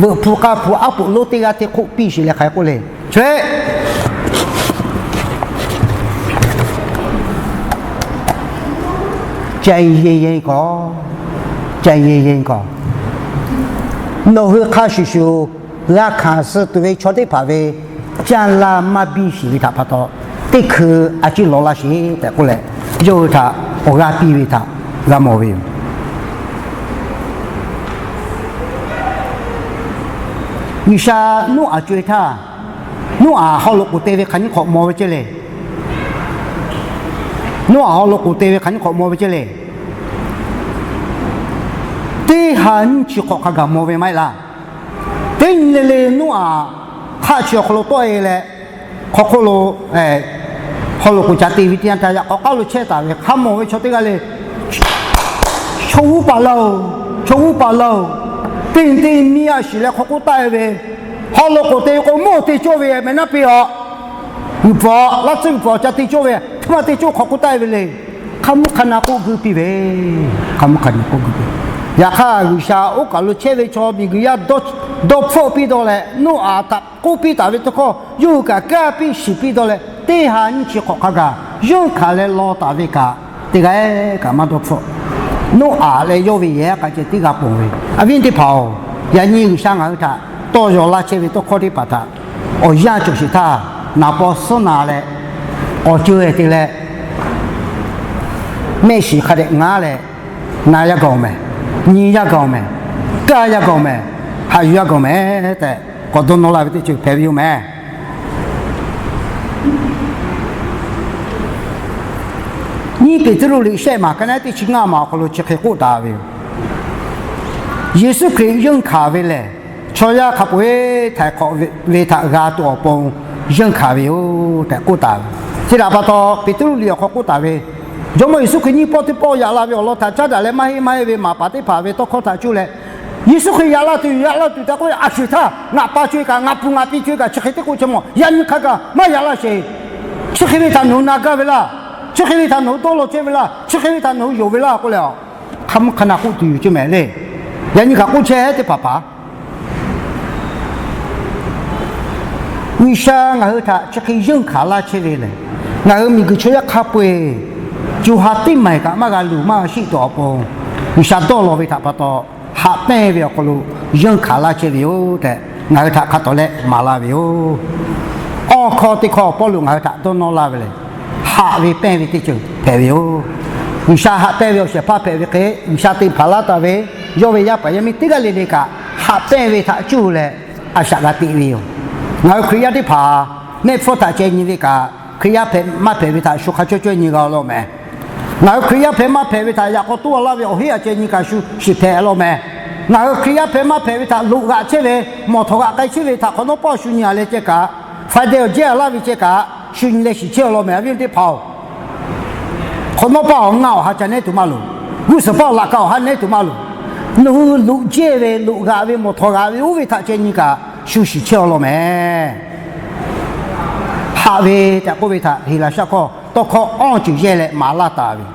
veuꞈ hpu k'aˇ hpu aˉ poꞈ lonˉ teˇ g'aˇ hteˇ hk'oˆ piˇ sheˍ leh hk'aˬ hk'e k'oˆ le, Chaweh, ca ye ye k'o, ca ye ye k'o, nawˬ hui hk'a shuˍ shuˍ g'a hkanˍ suh tuˬ ve chaw teˇ hpaˍ ve canˇ laˇ maˇ biˇ sheˍ ve htaꞈ pa taw, teˇ hkui a ciˉ law laˇ sheˍ tehꞈ k'oˆ leh, yawˇ hui htaꞈ awˬ g'aˇ piˇ ve htaꞈ g'a mawˬ ve yoˬ. G'uiˬsha Noˉaꞈ co-e htaˇ, Noˉaꞈ haw loꞈ k'oˍ te ve hk'aˬ nyiˇ hk'awꞈ mawˬ ve ceˇ le. Noˉaꞈ haw loꞈ k'oˍ te ve hk'aˬ nyiˇ hk'awꞈ mawˬ ve ceˇ le. Teˇ ha nyiˇ chi hk'awꞈ hk'a gaˬ mawˬ ve maˇ heˆ laˇ. Teˇ nyi le le Noˉaꞈ hk'aˆ chi awˬ hk'aw lo tawˆ-e leh, hk'aw hk'oˆ lo haw loꞈ k'oˍ ca te ve teˇ yanˇ htaˇ, yaꞈ k'aw k'aˉ lo chehˇ taˍ ve hk'a mawˬ ve chaw teˇ g'aˇ le, Chaw g'uˇ paˍ laˇ-oˬ, chaw g'uˇ paˍ laˇ-oˬ, teˇ nyi teˇ nyi miˇ a shiˍ leh hk'aw k'oˆ taˆ-e ve, haw loꞈ k'oˍ te ve k'o, mawˇ te cawˇ ve meh naˉ piˇ-aw. G'uiˬ pfuhˍ, laˇ tcuhˇ g'uiˬ pfuhˍ ca te cawˇ ve, htaˇ maˇ te cawˇ hk'aw k'oˆ taˆ-e ve le. Hk'a mvuhˇ hk'a na k'oˆ guˇ piˇ ve, hk'a mvuhˇ hk'a na k'oˆ guˇ piˇ. Yaꞈ hk'aˇ, G'uiˬsha oˇ kaˬ lo chehˇ ve chaw miˬguiˬ yaˇ dawˇ hpfuhˆ piˇ dawˇ leh, Noˉaꞈ htaꞈ k'oˆ piˇ taˍ ve tawˇ hkawˇ yawˇ hui kaꞈ kaˇ piˇ shiˍ piˇ dawˇ leh, teˇ ha nyiˇ chi hk'awꞈ hk'a gaˬ yonˇ hkanˍ leh law taˍ ve kaꞈ, teˇ g'aˇ kaꞈ maˇ dawˇ hpfuhˆ. Noˉaꞈ leh yawˇ ve yehˬ aˉ k'a ceh teˇ g'aˇ ponˬ ve, awˬ viˉ teˇ hpaˍ-oˬ, yaꞈ nyi G'uiˬsha ngaˬ hui htaꞈ tawˇ yaw laˇ chehˇ ve tawˇ hkawˇ teˇ hpaˍ htaꞈ awˬ yanˇ cawˬ sheˍ htaˇ, naˍ paw suhˉ na leh, k'awꞈ ceuˬ-e te leh, mehˆ shiˍ hk'a dehꞈ ngaˉ leh, na yaˇ gaˬ-oˬ mehˍ, nyi yaˇ gaˬ-oˬ mehˍ, kaˇ yaˇ gaˬ-oˬ mehˍ, haꞈ yuˬ yaˇ gaˬ-oˬ mehˍ tehꞈ k'awꞈ dawˇ nawˇ laˇ ve teˇ ceuˬ hpehꞈ ve yoˬ mehˍ. Nyiˇ Peˍtruˆ liꞈ shehˆ maˬ ka naˉ teˇ chi ngaˇ maˬ awˬ hk'aw lo chi hk'e k'oˆ taˍ ve yoˬ. Yeˍsuˆ Hkriꞈ yeunˇ hkanˍ ve lehˬ, chaw yaˇ hk'a peu-eˬ htaiˍ hk'awꞈ ve htaꞈ g'a tuˬ awˬ pon yeunˇ hkanˍ ve yoˬ tehꞈ k'oˆ taˍ ve. Chi htaꞈ pa taw, Peˍtruˆ liꞈ awˬ hk'aw k'oˆ taˍ ve, Jawˇmawˇ Yeˍsuˆ Hkriꞈ nyiˇ pawˆ teˇ pawˆ yaꞈ la ve awˬ lawn htaꞈ caˉ daꞈ leh maˇ heˆ maˇ heˆ ve maˍ paˍ teˇ hpaˍ ve tawˇ hkawˇ htaꞈ cuˇ leh, Yeˍsuˆ Hkriꞈ yaꞈ la tuˬ yoˬ, yaꞈ la tuˬ tehꞈ k'oˆ ve, a shuˍ htaˇ ngaˬ pa co-e kaꞈ, ngaˬ pun ngaˬ pi co-e kaꞈ, chi hk'e teˇ k'oˆ chi mawˬ, yaꞈ nyi hk'a gaˬ maˇ yaꞈ laˇ sheˍ. Chi hk'e ve htaꞈ nawˬ hui na gaˇ ve laˇ. Chi hk'e ve htaꞈ nawˬ hui dawˇ law chehˇ ve laˇ. Chi hk'e ve htaꞈ nawˬ hui yonˍ ve laˇ k'oˆ leh, hk'a mvuhˇ hk'a na k'oˆ tuˬ yoˬ ceˇ mehˍ le. Yaꞈ nyi kaꞈ k'oˆ chehˇ teˇ hpaˍ hpaˍ G'uiˬsha ngaˬ hui htaꞈ chi hk'e yeunˇ hkanˍ laˇ chehˇ ve lehˬ, ngaˬ hui miˬguiˬ chaw yaˇ hk'a peu-eˬ co ha teˇ maˬ kaꞈ maˇ g'a luˬ maˇ g'a shiˆ tuˬ awˬ pon, G'uiˬsha dawˇ law ve htaꞈ pa taw, haꞈ pehnˇ ve awˬ hk'aw lo yeunˇ hkanˍ laˇ chehˇ ve yoˬ tehꞈ, ngaˬ hui htaꞈ hk'a tawˍ leh maˍ laˇ ve yoˬ. Awˬ hkawˇ teˇ hkawˇ Pawˇluꞈ ngaˬ hui htaꞈ dawˇ nawˇ laˇ ve lehˬ, haꞈ ve pehnˇ ve teˇ ceuˬ hpehꞈ ve yoˬ. G'uiˬsha haꞈ pehnˇ ve awˬ shehˍ hpaˇ hpehꞈ ve hk'e, G'uiˬsha te hpanˍ laˇ taˍ ve yawˇ ve yaˇ paˍ yaˇ miˇ teˇ g'aˇ le le kaꞈ haꞈ pehnˇ ve htaꞈ cuˇ leh a shaꞈ g'a teꞈ ve yoˬ. Ngaˬ hui Hkriꞈ yaˇ teˇ hpaˍ mehˆ hpfuhˇ htaꞈ ceh nyi ve kaꞈ, Hkriꞈ yaˇ hpehꞈ maˇ hpehꞈ ve htaꞈ shu hk'a cawˇ cawˇ nyi g'a law mehˍ. Ngaˬ hui Hkriꞈ yaˇ hpehꞈ maˇ hpehꞈ ve htaꞈ yaꞈ k'aw toˇ a laˇ ve awˬ heˆ a ceh nyi kaꞈ shu shiˍ hpehꞈ law mehˍ. Ngaˬ hui Hkriꞈ yaˇ hpehꞈ maˇ hpehꞈ ve htaꞈ loꞈ g'aꞈ chehˇ ve, mawˬ htawꞈ g'aꞈ k'ai chehˇ ve htaꞈ hk'awꞈ nawˉ paˇ shu nyi a leh ceh kaꞈ, Friday awˬ jehˇ a laˇ ve ceh kaꞈ, shu nyi leh shiˍ chehˇ law mehˍ, awˬ viˉ teˇ hpaˍ-oˬ. Hk'awꞈ nawˉ paˇ awˬ ngaˇ awˬ ha ca nehˉ tuˬ maˇ loˍ. G'uˇ suhˍ paˇ awˬ laꞈ ka awˬ ha nehˉ tuˬ maˇ loˍ. Nawˬ hui loꞈ jehˇ ve, loꞈ g'aꞈ ve, mawˬ htawꞈ g'aꞈ ve, oˇ ve htaꞈ ceh nyi kaꞈ shu shiˍ chehˇ law mehˍ. Haꞈ ve tehꞈ k'oˆ ve htaꞈ Heˍlaˍsaˆ hkawˇ tawˇ hkawˇ awˇ ceuˬ yehˇ leh maˍ laˇ taˍ ve,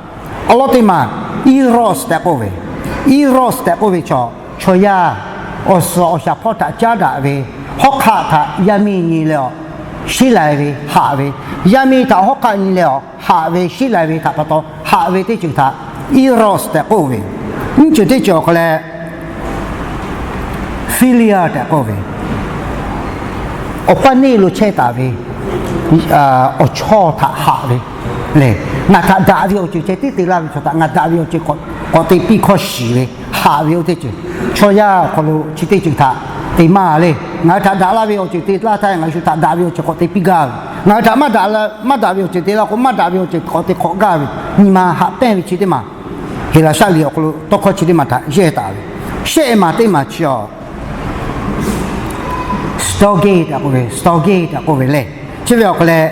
awˬ lawn teˇ maˬ eros tehꞈ k'oˆ ve, eros tehꞈ k'oˆ ve chaw, chaw yaˇ awˬ suhˍ awˬ shaˍ hpawˇ htaꞈ caˉ daꞈ ve, hawˉ hk'aˆ htaꞈ yaˇ miˇ nyi leh awˬ shiˉ lai ve haꞈ ve, yaˇ miˇ htaꞈ hawˉ hk'aˆ nyi leh awˬ haꞈ ve, shiˉ lai ve htaꞈ pa taw haꞈ ve teˇ ceuˬ htaꞈ eros tehꞈ k'oˆ ve, nyiˇ ceuˬ teˇ ceuˬ awˬ hk'aw leh philia tehꞈ k'oˆ ve, awˬ paˇ neˇ lo chehˇ taˍ ve awˬ chawˇ htaꞈ haꞈ ve le. Ngaˬ htaꞈ daꞈ ve awˬ ceuˬ ceh tiˉ te laˇ ve chaw htaꞈ ngaˬ daꞈ ve awˬ ceuˬ k'awꞈ te piˇ hkawˇ shiˍ ve, haꞈ ve oˇ teˇ ceuˬ. Chaw yaˇ awˬ hk'aw lo chi teˇ ceuˬ htaꞈ te maˇ le. Ngaˬ hui htaꞈ daꞈ laˇ ve awˬ ceuˬ te laˇ htaˇ, ngaˬ hui shu htaꞈ daꞈ ve awˬ ceuˬ k'awꞈ te piˇ gaˇ ve. Ngaˬ hui htaꞈ maˇ daꞈ, maˇ daꞈ ve awˬ ceuˬ te laˇ k'o, maˇ daꞈ ve awˬ ceuˬ k'awꞈ te hk'awꞈ gaˇ ve. Nyi ma haꞈ pehnˇ ve chi teˇ maˬ, Heˍlaˍsaˆ liꞈ awˬ hk'aw lo tawˇ hkawˇ chi teˇ maˬ htaꞈ yehˇ taˍ ve, shehˆ maˬ teˇ maˬ chi awˬ storge tehꞈ k'oˆ ve, storge tehꞈ k'oˆ ve le. Chi ve awˬ hk'aw leh,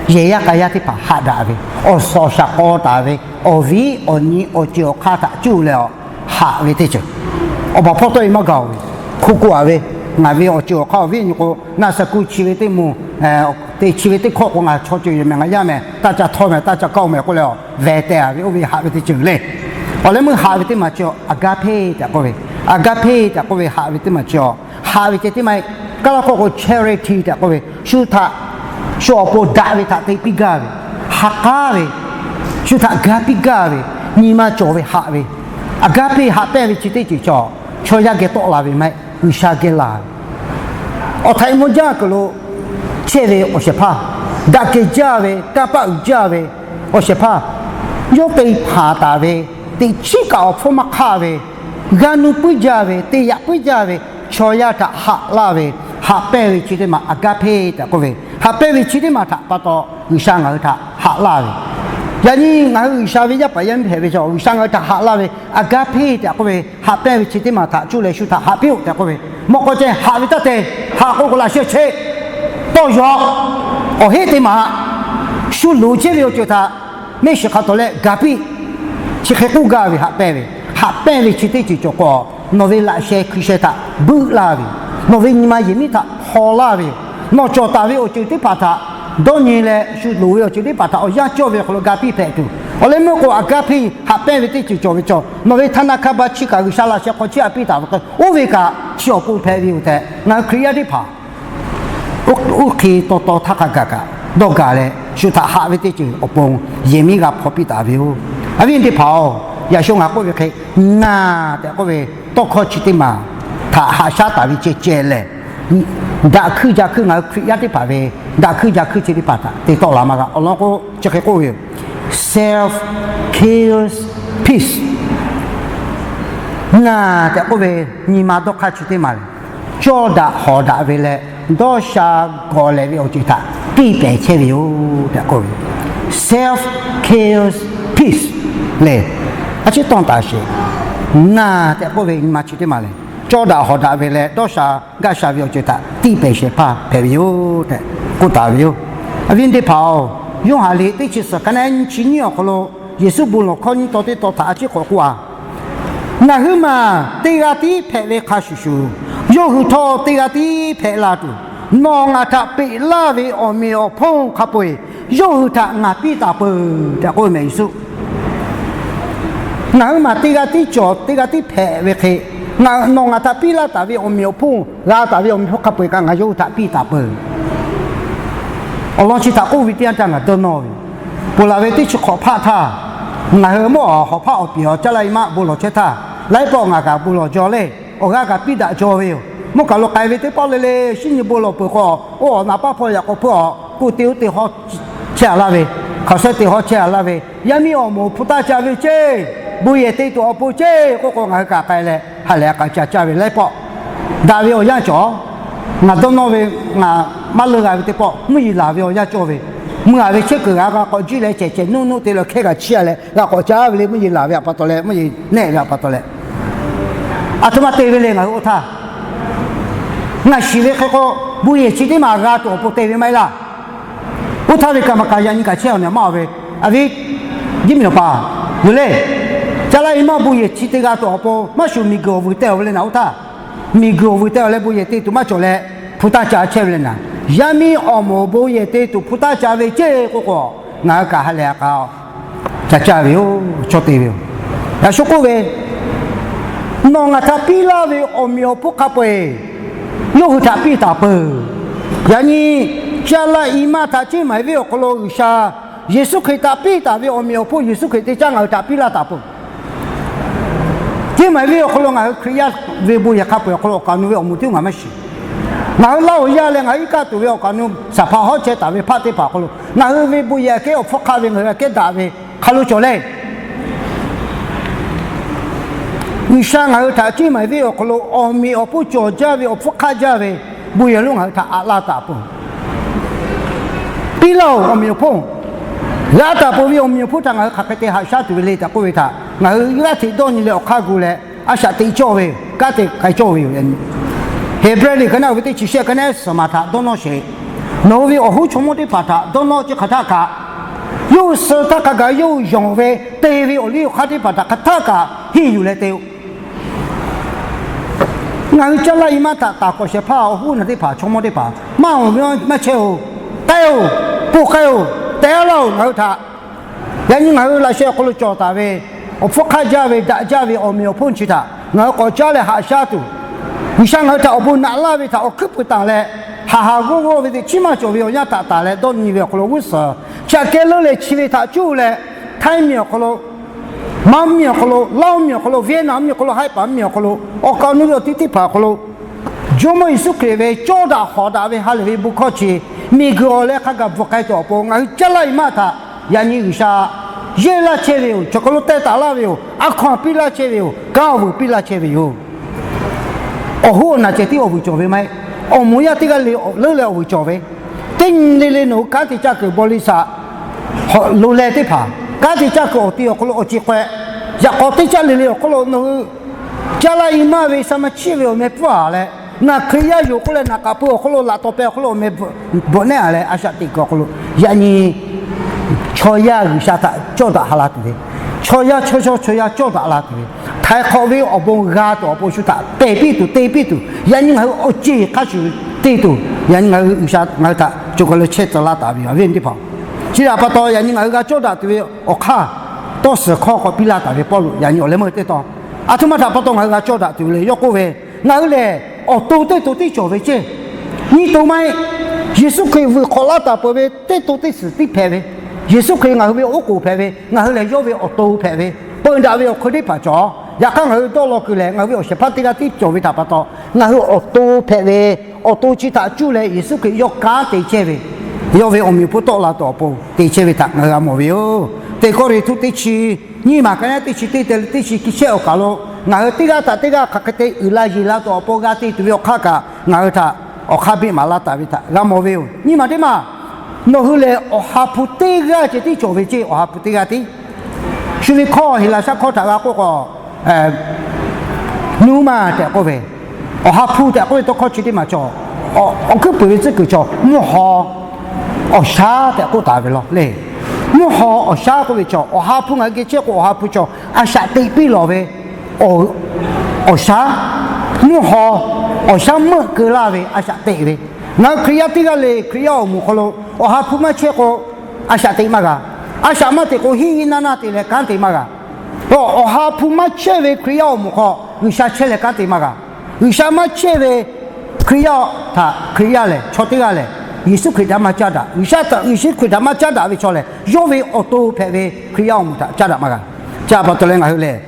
yehˬ yaˇ k'a yaˇ teˇ hpaˍ haꞈ daꞈ ve, awˬ suhˍ awˬ shaˍ k'aw taˍ ve, awˬ viˉ awˬ nyi awˬ ceuˬ awˬ hk'aˇ htaꞈ cuˇ leh awˬ haꞈ ve teˇ ceuˬ. Awˬ baˬ hpawˇ tawˆ e maˇ gaˬ-oˬ ve, hku k'oˆ a ve, ngaˬ ve awˬ ceuˬ awˬ hk'aˇ awˬ viˉ awˬ nyi k'o, naˆ saˍ kuˇ chi ve teˇ moˍ, te chi ve teˇ hkawˆ k'o ngaˬ chaw ceuˬ yoˬ mehˍ, ngaˬ yaˇ mehˍ, taˇ ca htawˇ mehˍ, taˇ ca kaˇ-oˬ mehˍ k'oˆ leh, vehˬ tehˬ a ve, oˇ ve haꞈ ve teˇ ceuˬ le. Awˬ leh meuˇ haꞈ ve teˇ maˬ chi awˬ agape tehꞈ k'oˆ ve, agape tehꞈ k'oˆ ve haꞈ ve teˇ maˬ chi awˬ, haꞈ ve ceh tiˉ maˇ heˆ. Kaˇlaˇ hkawˇ k'o charity tehꞈ k'oˆ ve, shu htaꞈ, shu awˬ pon daꞈ ve htaꞈ te piˇ gaˇ ve, ha k'aˉ ve, shu htaꞈ ga piˇ gaˇ ve, nyi ma cawˬ ve haꞈ ve, agape haꞈ pehnˇ ve chi teˇ ceuˬ chaw, chaw yaˇ geh tawˆ la ve maˇ heˆ, G'uiˬsha geh la ve. Awˬ htaiˍ mvuh jaˇ kuiˬ lo chehˇ ve awˬ shehˍ hpaˇ, daꞈ kehˬ jaˇ ve, kanˇ paˆ uiˍ jaˇ ve awˬ shehˍ hpaˇ, Yawˇ te hpanˍ taˍ ve, teꞈ chiˉ kaꞈ awˬ hpfuhˇ maˇ hk'aˆ ve, g'a nuˇ puiˉ jaˇ ve, te yaꞈ puiˉ jaˇ ve chaw yaˇ htaꞈ haꞈ laˇ ve, haꞈ pehnˇ ve chi teˇ maˬ agape tehꞈ k'oˆ ve, haꞈ pehnˇ ve chi teˇ maˬ htaꞈ pa taw G'uiˬsha ngaˬ hui htaꞈ haꞈ laˇ ve, yaꞈ nyi ngaˬ hui G'uiˬsha ve yaˇ paˍ yaˇ miˇ hpehꞈ ve chaw, G'uiˬsha ngaˬ hui htaꞈ haꞈ laˇ ve agape tehꞈ k'oˆ ve, haꞈ pehnˇ ve chi teˇ maˬ htaꞈ cuˇ leh shu htaꞈ haꞈ piˇ-oˆ tehꞈ k'oˆ ve, mawꞈ k'aw ceh haꞈ ve taˇ te, haꞈ k'o k'o laꞈ sheh cheˆ, tawˇ yaw, awˬ heˆ teˇ maˬ, shu loˍ chehˇ ve awˬ ceuˬ htaꞈ mehˆ shiˍ hk'a tawˍ leh gaˬ piˇ. Chi hk'e k'oˆ gaˇ ve haꞈ pehnˇ ve, haꞈ pehnˇ ve chi teˇ ceuˬ cawˬ k'o, nawˬ ve laꞈ sheh hkui sheh htaꞈ buˆ laˇ ve yoˬ. Nawˬ ve nyi ma yehˬ miˉ htaꞈ hpaw laˇ ve yoˬ. Nawˬ cawˬ taˍ ve awˬ ceuˬ teˇ hpaˍ htaꞈ dawˇ nyi leh shu loˍ ve awˬ ceuˬ teˇ hpaˍ htaꞈ awˬ yanˇ cawˇ ve awˬ hk'aw lo gaˬ piˇ hpehꞈ tuˬ, awˬ leh meuˇ k'o agape haꞈ pehnˇ ve teˇ ceuˬ cawˬ ve chaw, nawˬ ve htaˇ naˆ hkanˇ ba chiˇ kaꞈ G'uiˬsha laꞈ sheh hk'aw chiˇ aꞈ piˇ taˍ ve k'o, oˇ ve kaꞈ chi awˬ pon hpehꞈ ve yoˬ tehꞈ ngaˬ hui Hkriꞈ yaˇ teˇ hpaˍ oˇ hk'e taw taw htaˇ hk'a gaˬ kaꞈ dawˇ gaˬ leh, shu htaꞈ haꞈ ve teˇ ceuˬ awˬ pon yehˬ miˉ g'a hpaw piˇ taˍ ve yoˬ. Awˬ viˉ teˇ hpaˍ-oˬ, yaꞈ shu ngaˬ k'oˆ ve hk'e, naˬ tehꞈ k'oˆ ve tawˇ hkawˇ chi teˇ maˬ htaꞈ haꞈ shaˉ taˍ ve ceh ceh lehˬ, daꞈ hkuiˇ jaˇ hkuiˇ ngaˬ hui Hkriꞈ yaˇ teˇ hpaˍ ve daꞈ hkuiˇ jaˇ hkuiˇ chi teˇ hpaˍ htaꞈ te tawˆ la maˇ g'a. Awˬ lawn k'o, chi hk'e k'oˆ ve yoˬ, self kills peace. Naˬ tehꞈ k'oˆ ve nyi ma dawˇ hk'aˇ chi teˇ maˬ lehˬ, cawˇ daꞈ hawˍ daꞈ ve leh dawˇ sha gawˬ lehˬ ve awˬ ceuˬ htaꞈ tiˇ pehˍ chehˇ ve yoˬ tehꞈ k'oˆ ve, self kills peace le. A ciˉ tawˇ taˍ sheˍ. Naˬ tehꞈ k'oˆ ve nyi ma chi teˇ maˬ lehˬ, cawˇ daꞈ hawˍ daꞈ ve leh dawˇ sha gaˇ sha ve awˬ ceuˬ htaꞈ tiˇ pehˍ shehˍ hpaˇ hpehꞈ ve yoˬ tehꞈ k'oˆ taˍ ve yoˬ. Awˬ viˉ teˇ hpaˍ-oˬ, Yoˇhanˬ liꞈ teˇ chi suhˍ hkanˇ nyiˇ chi nyiˇ awˬ hk'aw lo Yeˍsuˆ bon lawˬ hkawˇ nyiˇ taw teˇ taw htaꞈ a ciˉ k'awꞈ k'oˆ-a, Ngaˬ huiˉ maˬ teˇ g'aˇ tiˉ hpehꞈ ve hk'a shuˍ shuˍ, yawˇ hui htawˇ teˇ g'aˇ tiˉ hpehꞈ la tuˬ, nawˬ ngaˬ htaꞈ peꞈ laˇ ve awˬ meꞈ awˬ hponˇ hk'a peu-eˬ yawˇ hui htaꞈ ngaˬ piˇ taˍ peuˬ tehꞈ k'oˆ ve mehˍ Yeˍsuˆ. Ngaˬ huiˉ maˬ teˇ g'aˇ tiˉ cawˬ, teˇ g'aˇ tiˉ hpehꞈ ve hk'e, nawˬ ngaˬ htaꞈ piˇ laˇ taˍ ve awˬ meꞈ awˬ hponˇ, g'a taˍ ve awˬ meꞈ hponˇ hk'a peu-eˬ kaꞈ ngaˬ yawˇ hui htaꞈ piˇ taˍ peuˬ. Awˬ lawn chi htaꞈ k'oˆ ve teˇ yanˇ htaˇ ngaˬ dawˇ nawˇ ve, ponˬ laˬ ve teˇ chi hk'awꞈ hpaˆ htaˇ, ngaˬ hui mawˇ awˬ hawˍ hpaˆ awˬ piˍ awˬ caˇ laˇ i maˇ bon lawˬ chehˇ htaˇ, laiˉ pawˆ ngaˬ kaꞈ bon lawˬ jaw le, awˬ g'aˇ kaꞈ piˇ daꞈ jaw ve yoˬ. Mvuhˇ kaˬ lo k'ai ve teˇ pawˆ le le shinˉ nyi bon lawˬ peuˬ k'o, oˇ awˬ naˍ paˇ hpawˇ yaꞈ k'aw hpeuˇ awˬ, kuˇ te oˇ te hawˉ chehˇ a laˇ ve, hkaoˍ sheh te hawˉ chehˇ a laˇ ve, yaˇ miˇ awˬ moˍ hpu taˇ ca ve ceˇ, bon yehˬ te tuˬ awˬ pon ceˇ k'oˆ k'o, ngaˬ hui kaꞈ k'ai leh ha lehˬ a k'a ca caˇ ve laiˉ pawˆ daꞈ ve awˬ yanˇ cawˬ. Ngaˬ dawˇ nawˇ ve, ngaˬ maˇ leunˇ g'a ve teˇ pawˆ mvuhˇ yeˬ laˬ ve awˬ yanˇ cawˬ ve, mui a ve chehˇ kuiˬ g'a g'a k'awꞈ jiˇ leh cehˬ cehˬ nuˇ nuˇ te leh hkehˇ g'a chiˇ a leh g'a k'awꞈ caˇ ve le, mvuhˇ yeˬ laˬ ve a pa taw leh mvuhˇ yeˬ nehˆ ve a pa taw leh, aˬ htoꞈ ma te ve le ngaˬ hui oˇ htaˇ. Ngaˬ shiˍ ve hk'e k'o, bon yehˬ chi teˇ maˬ g'a tuˬ awˬ pon te ve maˇ heˆ laˇ. Oˇ htaˇ ve kaꞈ maˇ kaꞈ yaꞈ nyi kaꞈ chehˇ awˬ nehˬ maˇ awˬ ve, a viˉ jiˇ miˬ awˬ paˍ yoˬ le. Caˇ laˇ i maˇ bon yehˬ chi te g'a tuˬ awˬ pon maˇ shuˍ miˬguiˬ awˬ vuiˬ teh awˬ ve le naˍ oˇ htaˇ. Miˬguiˬ awˬ vuiˬ teh awˬ leh bon yehˬ te tuˬ maˇ cawˬ leh, hpu taˇ ca chehˇ ve le naˍ. Yaˇ miˇ awˬ moˍ bon yehˬ te tuˬ hpu taˇ ca ve ceˇ k'oˆ k'o, ngaˬ hui kaꞈ ha lehˬ a k'a ca caˇ ve yoˬ, chaw te ve yoˬ. Yaꞈ shu k'oˆ ve, nawˬ ngaˬ htaꞈ piˇ laˇ ve awˬ meꞈ awˬ hponˇ hk'a peu-eˬ yawˇ hui htaꞈ piˇ taˍ peuˬ. Yaꞈ nyi caˇ laˇ i maˇ htaꞈ ceˇ maˍ ve awˬ hk'aw lo G'uiˬsha Yeˍsuˆ Hkriꞈ htaꞈ piˇ taˍ ve awˬ meꞈ awˬ hponˇ Yeˍsuˆ Hkriꞈ te caˇ ngaˬ hui htaꞈ piˇ laˇ taˍ peuˬ. Ceˇ maˍ ve awˬ hk'aw lo ngaˬ hui Hkriꞈ yaˇ ve bon yehˬ hk'a peu-eˬ awˬ hk'aw lo awˬ kaˍ awˬ nu ve awˬ moˍ teˇ maˬ maˇ shiˍ. Ngaˬ hui laˇ awˬ yaˇ leh ngaˬ hui iˉ kaˆ tuˬ ve awˬ kaˍ awˬ nu saˍ hpaˍ hawˉ chehˇ taˍ ve hpaˆ teˇ hpaˍ awˬ hk'aw lo ngaˬ hui ve bon yehˬ aꞈ kehˉ awˬ hpfuhˇ hk'aˆ ve ngaˬ hui aꞈ kehˉ daꞈ ve hk'a lo cawˬ le. G'uiˬsha ngaˬ hui htaꞈ ceˇ maˍ ve awˬ hk'aw lo awˬ meꞈ awˬ hponˇ cawˬ jaˇ ve awˬ hpfuhˇ hk'aˆ jaˇ ve bon yehˬ lonˉ ngaˬ hui htaꞈ aꞈ laˇ taˍ peuˬ. Piˇ laˇ-oˬ, awˬ meꞈ awˬ hponˇ g'a taˍ peuˬ ve awˬ meꞈ awˬ hponˇ htaꞈ ngaˬ hui hk'aˬ hk'e te haꞈ shaˉ tuˬ ve le tehꞈ k'oˆ ve htaꞈ ngaˬ hui g'aˇ hteꞈ dawˇ nyi leh awˬ hk'aˇ gu leh a shaꞈ teꞈ cawˇ ve, kanˉ te k'ai cawˇ ve yoˬ. Heˍbrehˇ liꞈ ka naˆ uiˍ ve teˇ chi shehˆ ka naˆ suhˍ maˬ htaꞈ dawˇ nawˇ sheˍ. Nawˬ hui ve awˬ hoˉ chaw mawˇ teˇ hpaˍ htaꞈ dawˇ nawˇ chi hk'aˬ htaˆ kaꞈ, yawˇ hui suh htaˇ hk'a gaˬ yawˇ hui yonˍ ve te ve awˬ liˇ awˬ hk'aˇ teˇ hpaˍ htaꞈ hk'aˬ htaˆ kaꞈ henˇ yuˬ leh te-o. Ngaˬ hui caˇ laˇ i maˇ htaꞈ taˍ k'awꞈ shehˍ hpaˇ awˬ hoˉ naˬ teˇ hpaˍ chaw mawˇ teˇ hpaˍ maˇ awˬ ve maˇ chehˇ-oˬ. K'ai-oˬ, poˆ k'ai-oˬ, te-a laˇ-oˬ ngaˬ hui htaꞈ. Yaꞈ nyi ngaˬ hui laꞈ sheh awˬ hk'aw lo cawˬ taˍ ve awˬ hpfuhˇ hk'aˆ jaˇ ve, daꞈ jaˇ ve awˬ meꞈ awˬ hponˇ chi htaꞈ ngaˬ hui k'awꞈ caˉ leh haꞈ shaˉ tuˬ, G'uiˬsha ngaˬ hui htaꞈ awˬ bon naꞈ laˇ ve htaꞈ awˬ hkuiˉ puiˍ taˍ leh, haˍ haˍ g'awˇ g'awˇ ve teꞈ chiˉ maˇ cawˬ ve awˬ yanˇ htaꞈ taˍ leh dawˇ nyi ve awˬ hk'aw lo g'uˇ suhˍ chi aꞈ kehˉ leuˉ leh chi ve htaꞈ cuˇ leh, Htaiˇ miˬ awˬ hk'aw lo, Manˇ miˬ awˬ hk'aw lo, Laˇ miˬ awˬ hk'aw lo, Vietnam miˬ awˬ hk'aw lo, Haiˉ paˍ miˬ awˬ hk'aw lo, awˬ kaˍ awˬ nu ve awˬ ti teˇ hpaˍ awˬ hk'aw lo, Jawˇmawˇ Yeˍsuˆ Hkriꞈ ve cawˇ daꞈ hawˍ daꞈ ve ha lehˬ ve bon hkawˇ chi miˬguiˬ awˬ leh hk'a gaˬ bvuhꞈ k'ai tuˬ awˬ pon ngaˬ hui caˇ laˇ i maˇ htaꞈ yaꞈ nyi G'uiˬsha yehˇ laˇ chehˇ ve yoˬ. Chaw hk'aw lo teh taˍ laˇ ve yoˬ. A hkaw-anˬ piˇ laˇ chehˇ ve yoˬ. Kanˉ awˬ vuiˬ piˇ laˇ chehˇ ve yoˬ. Awˬ hoˉ awˬ naˬ ceh tiˉ awˬ vuiˬ cawˬ ve maˇ heˆ. Awˬ moˍ yaˇ teˇ g'aˇ le leuˉ leh awˬ vuiˬ cawˬ ve, teˇ nyi le le nawˬ hui kanˉ te caˇ kuiˬ บริษัท lo leh teˇ hpaˍ kanˉ te caˇ kuiˬ awˬ ti awˬ hk'aw lo awˬ ceˬ k'aweh, yaꞈ k'aw teˇ caˇ le le awˬ hk'aw lo nawˬ hui caˇ laˇ i maˇ ve สมาชิก ve awˬ meh pfuhˇ a leh, ngaˬ Hkriꞈ yaˇ yoˬ k'oˆ leh naˍ k'aˍ pui awˬ hk'aw lo laꞈ taw peh awˬ hk'aw lo awˬ meh bvuhꞈ nehˉ a leh a shaꞈ teꞈ kuiˬ awˬ hk'aw lo yaꞈ nyi chaw yaˇ G'uiˬsha htaꞈ cawˇ daꞈ ha la tuˬ ve, chaw yaˇ chaw chaw chaw yaˇ cawˇ daꞈ la tuˬ ve, htaiˍ hk'awꞈ ve awˬ bon g'a tuˬ awˬ pon shu htaꞈ pehˬ piˇ tuˬ te piˇ tuˬ, yaꞈ nyi ngaˬ hui awˬ ceˬ hk'a shuˍ te tuˬ, yaꞈ nyi ngaˬ hui G'uiˬsha ngaˬ hui htaꞈ cawˬ kaˬ leh chehˇ tcuh laˇ taˍ ve yoˬ. Awˬ viˉ teˇ hpaˍ, chi htaꞈ pa taw yaꞈ nyi ngaˬ hui g'a cawˇ daꞈ tuˬ ve awˬ hk'aˇ, tawˇ suhˍ hkawˇ k'awꞈ piˇ laˇ taˍ ve Pawˇluꞈ yaꞈ nyi awˬ leh meuˇ teˇ tawn, aˬ htoꞈ ma htaꞈ pa taw ngaˬ hui g'a cawˇ daꞈ tuˬ ve le yawˇ k'oˆ ve, ngaˬ hui lehˬ awˬ to teˇ to tiˉ cawˬ ve ceˇ. Nyiˇ to maˇ heˆ. Yeˍsuˆ Hkriꞈ vuiˬ hk'awꞈ laˇ taˍ peuˬ ve teˇ to teˇ suhˍ tiˉ hpehꞈ ve, Yeˍsuˆ Hkriꞈ ngaˬ hui ve oˉ k'oˍ hpehꞈ ve, ngaˬ hui lehˬ yawˇ ve awˬ to hpehꞈ ve, peu daꞈ ve awˬ hk'eun teˇ hpaˍ cawˬ. Yaꞈ hk'aˇ ngaˬ hui dawˇ law kuiˬ lehˬ ngaˬ hui ve awˬ shehˍ hpaˇ teˇ g'aˇ tiˉ cawˬ ve htaꞈ pa taw, ngaˬ hui awˬ to hpehꞈ ve, awˬ to chi htaꞈ cuˇ leh Yeˍsuˆ Hkriꞈ yawˇ kanˉ te chehˇ ve, yawˇ ve awˬ meꞈ awˬ hponˇ tawˆ la tuˬ awˬ pon te chehˇ ve htaꞈ ngaˬ hui g'a mawˬ ve yoˬ. Teˇ Kawˇrenˍhtuˆ teˇ chi nyiˇ maˬ ka nyaˇ teˇ chi teˇ te teˇ chi ki chehˇ awˬ kaˬ lo, ngaˬ hui teˇ g'aˇ htaꞈ teˇ g'aˇ hk'aˬ hk'e te uiˍ la yeˬ la tuˬ awˬ pon g'a te tuˬ ve awˬ hk'aˇ kaꞈ ngaˬ hui htaꞈ awˬ hk'aˇ beˆ maˍ laˇ taˍ ve htaꞈ g'a mawˬ ve yoˬ. Nyiˇ maˬ teˇ maˬ, nawˬ hui lehˬ awˬ ha hpu teˇ g'aˇ ceh tiˉ cawˬ ve ceˇ. Awˬ ha hpu teˇ g'aˇ tiˉ, shu ve hkawˇ Heˍlaˍsaˆ hkawˇ htaꞈ g'a k'oˆ k'o, pneuma tehꞈ k'oˆ ve, awˬ ha hpu tehꞈ k'oˆ ve tawˇ hkawˇ chi teˇ maˬ cawˬ. Awˬ hkuiˉ puiˍ ve tcuhˉ kuiˬ cawˬ, mvuhˇ haw awˬ shaˉ tehꞈ k'oˆ taˍ ve law le. Mvuhˇ haw awˬ shaˉ k'oˆ ve cawˬ, awˬ ha hpu ngaˬ hui geh chehˇ k'o awˬ ha hpu cawˬ, a shaꞈ teꞈ piˇ lawˬ ve awˬ shaˉ, mvuhˇ haw awˬ shaˉ meuˆ keu laˇ ve a shaꞈ teꞈ ve. Ngaˬ hui Hkriꞈ yaˇ teˇ g'aˇ le Hkriꞈ yaˇ awˬ moˍ hk'aw lo awˬ ha hpu maˇ chehˇ k'o, a shaꞈ teꞈ maˇ g'a. A shaꞈ maˇ teꞈ k'o hiˆ hiˆ naˇ naˇ te leh kanˉ te maˇ g'a. Awˬ ha hpu maˇ chehˇ ve Hkriꞈ yaˇ awˬ moˍ hk'aw G'uiˬsha chehˇ leh kanˉ te maˇ g'a. G'uiˬsha maˇ chehˇ ve Hkriꞈ yaˇ htaꞈ Hkriꞈ yaˇ lehˬ, chaw teˇ g'aˇ lehˬ Yeˍsuˆ Hkriꞈ htaꞈ maˇ caˇ daꞈ. G'uiˬsha htaꞈ, Yeˍsuˆ Hkriꞈ htaꞈ maˇ caˇ daꞈ ve chaw lehˬ, yawˇ ve awˬ to hpehꞈ ve Hkriꞈ yaˇ awˬ moˍ htaꞈ caˇ daꞈ maˇ g'a. Chi pa taw leh ngaˬ hui lehˬ,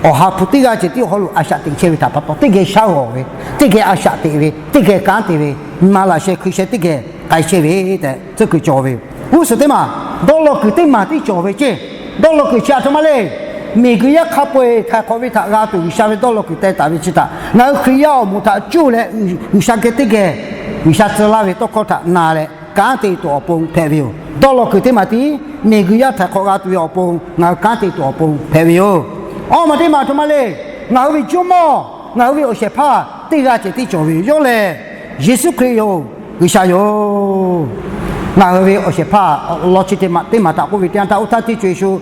awˬ ha hpu teˇ g'aˇ ceh tiˉ awˬ hawˉ lo a shaꞈ teꞈ chehˇ ve htaꞈ pa taw teˇ geh shaˉ g'awˬ ve, teˇ geh a shaꞈ teꞈ ve, teˇ geh kanˉ te ve, nyi ma laꞈ sheh hkui sheh teˇ geh k'ai chehˇ ve tehꞈ tcuhˉ kuiˬ cawˬ ve yoˬ. G'uˇ suhˍ teˇ maˬ, dawˇ law kuiˬ teˇ maˬ tiˉ cawˬ ve ceˇ. Dawˇ law kuiˬ chi aˬ htoꞈ ma le. Miˬguiˬ yaˇ hk'a peu-eˬ htaiˍ hk'awꞈ ve htaꞈ g'a tuˬ G'uiˬsha ve dawˇ law kuiˬ teh taˍ ve chi htaꞈ ngaˬ hui Hkriꞈ yaˇ awˬ moˍ htaꞈ cuˇ leh G'uiˬsha geh teˇ geh, G'uiˬsha tcuh laˇ ve tawˇ hkawˇ htaꞈ na leh kanˉ te tuˬ awˬ pon hpehꞈ ve yoˬ. Dawˇ law kuiˬ teˇ maˬ tiˉ miˬguiˬ yaˇ htaiˍ hk'awꞈ g'a tuˬ ve awˬ pon ngaˬ hui kanˉ te tuˬ awˬ pon hpehꞈ ve yoˬ. Awˇ maˬ teˇ maˬ aˬ htoꞈ ma le. Ngaˬ hui ve jawˇmawˇ, ngaˬ hui ve awˬ shehˍ hpaˇ teˇ g'aˇ ceh tiˉ cawˬ ve yoˬ. Yawˇ lehˬ Yeˍsuˆ Hkriꞈ yoˬ. G'uiˬsha yoˬ. Ngaˬ hui ve awˬ shehˍ hpaˇ law chi teˇ maˬ taꞈ k'oˆ ve teˇ yanˇ htaˇ, oˇ htaˇ teˇ ceuˬ Yeˍsuˆ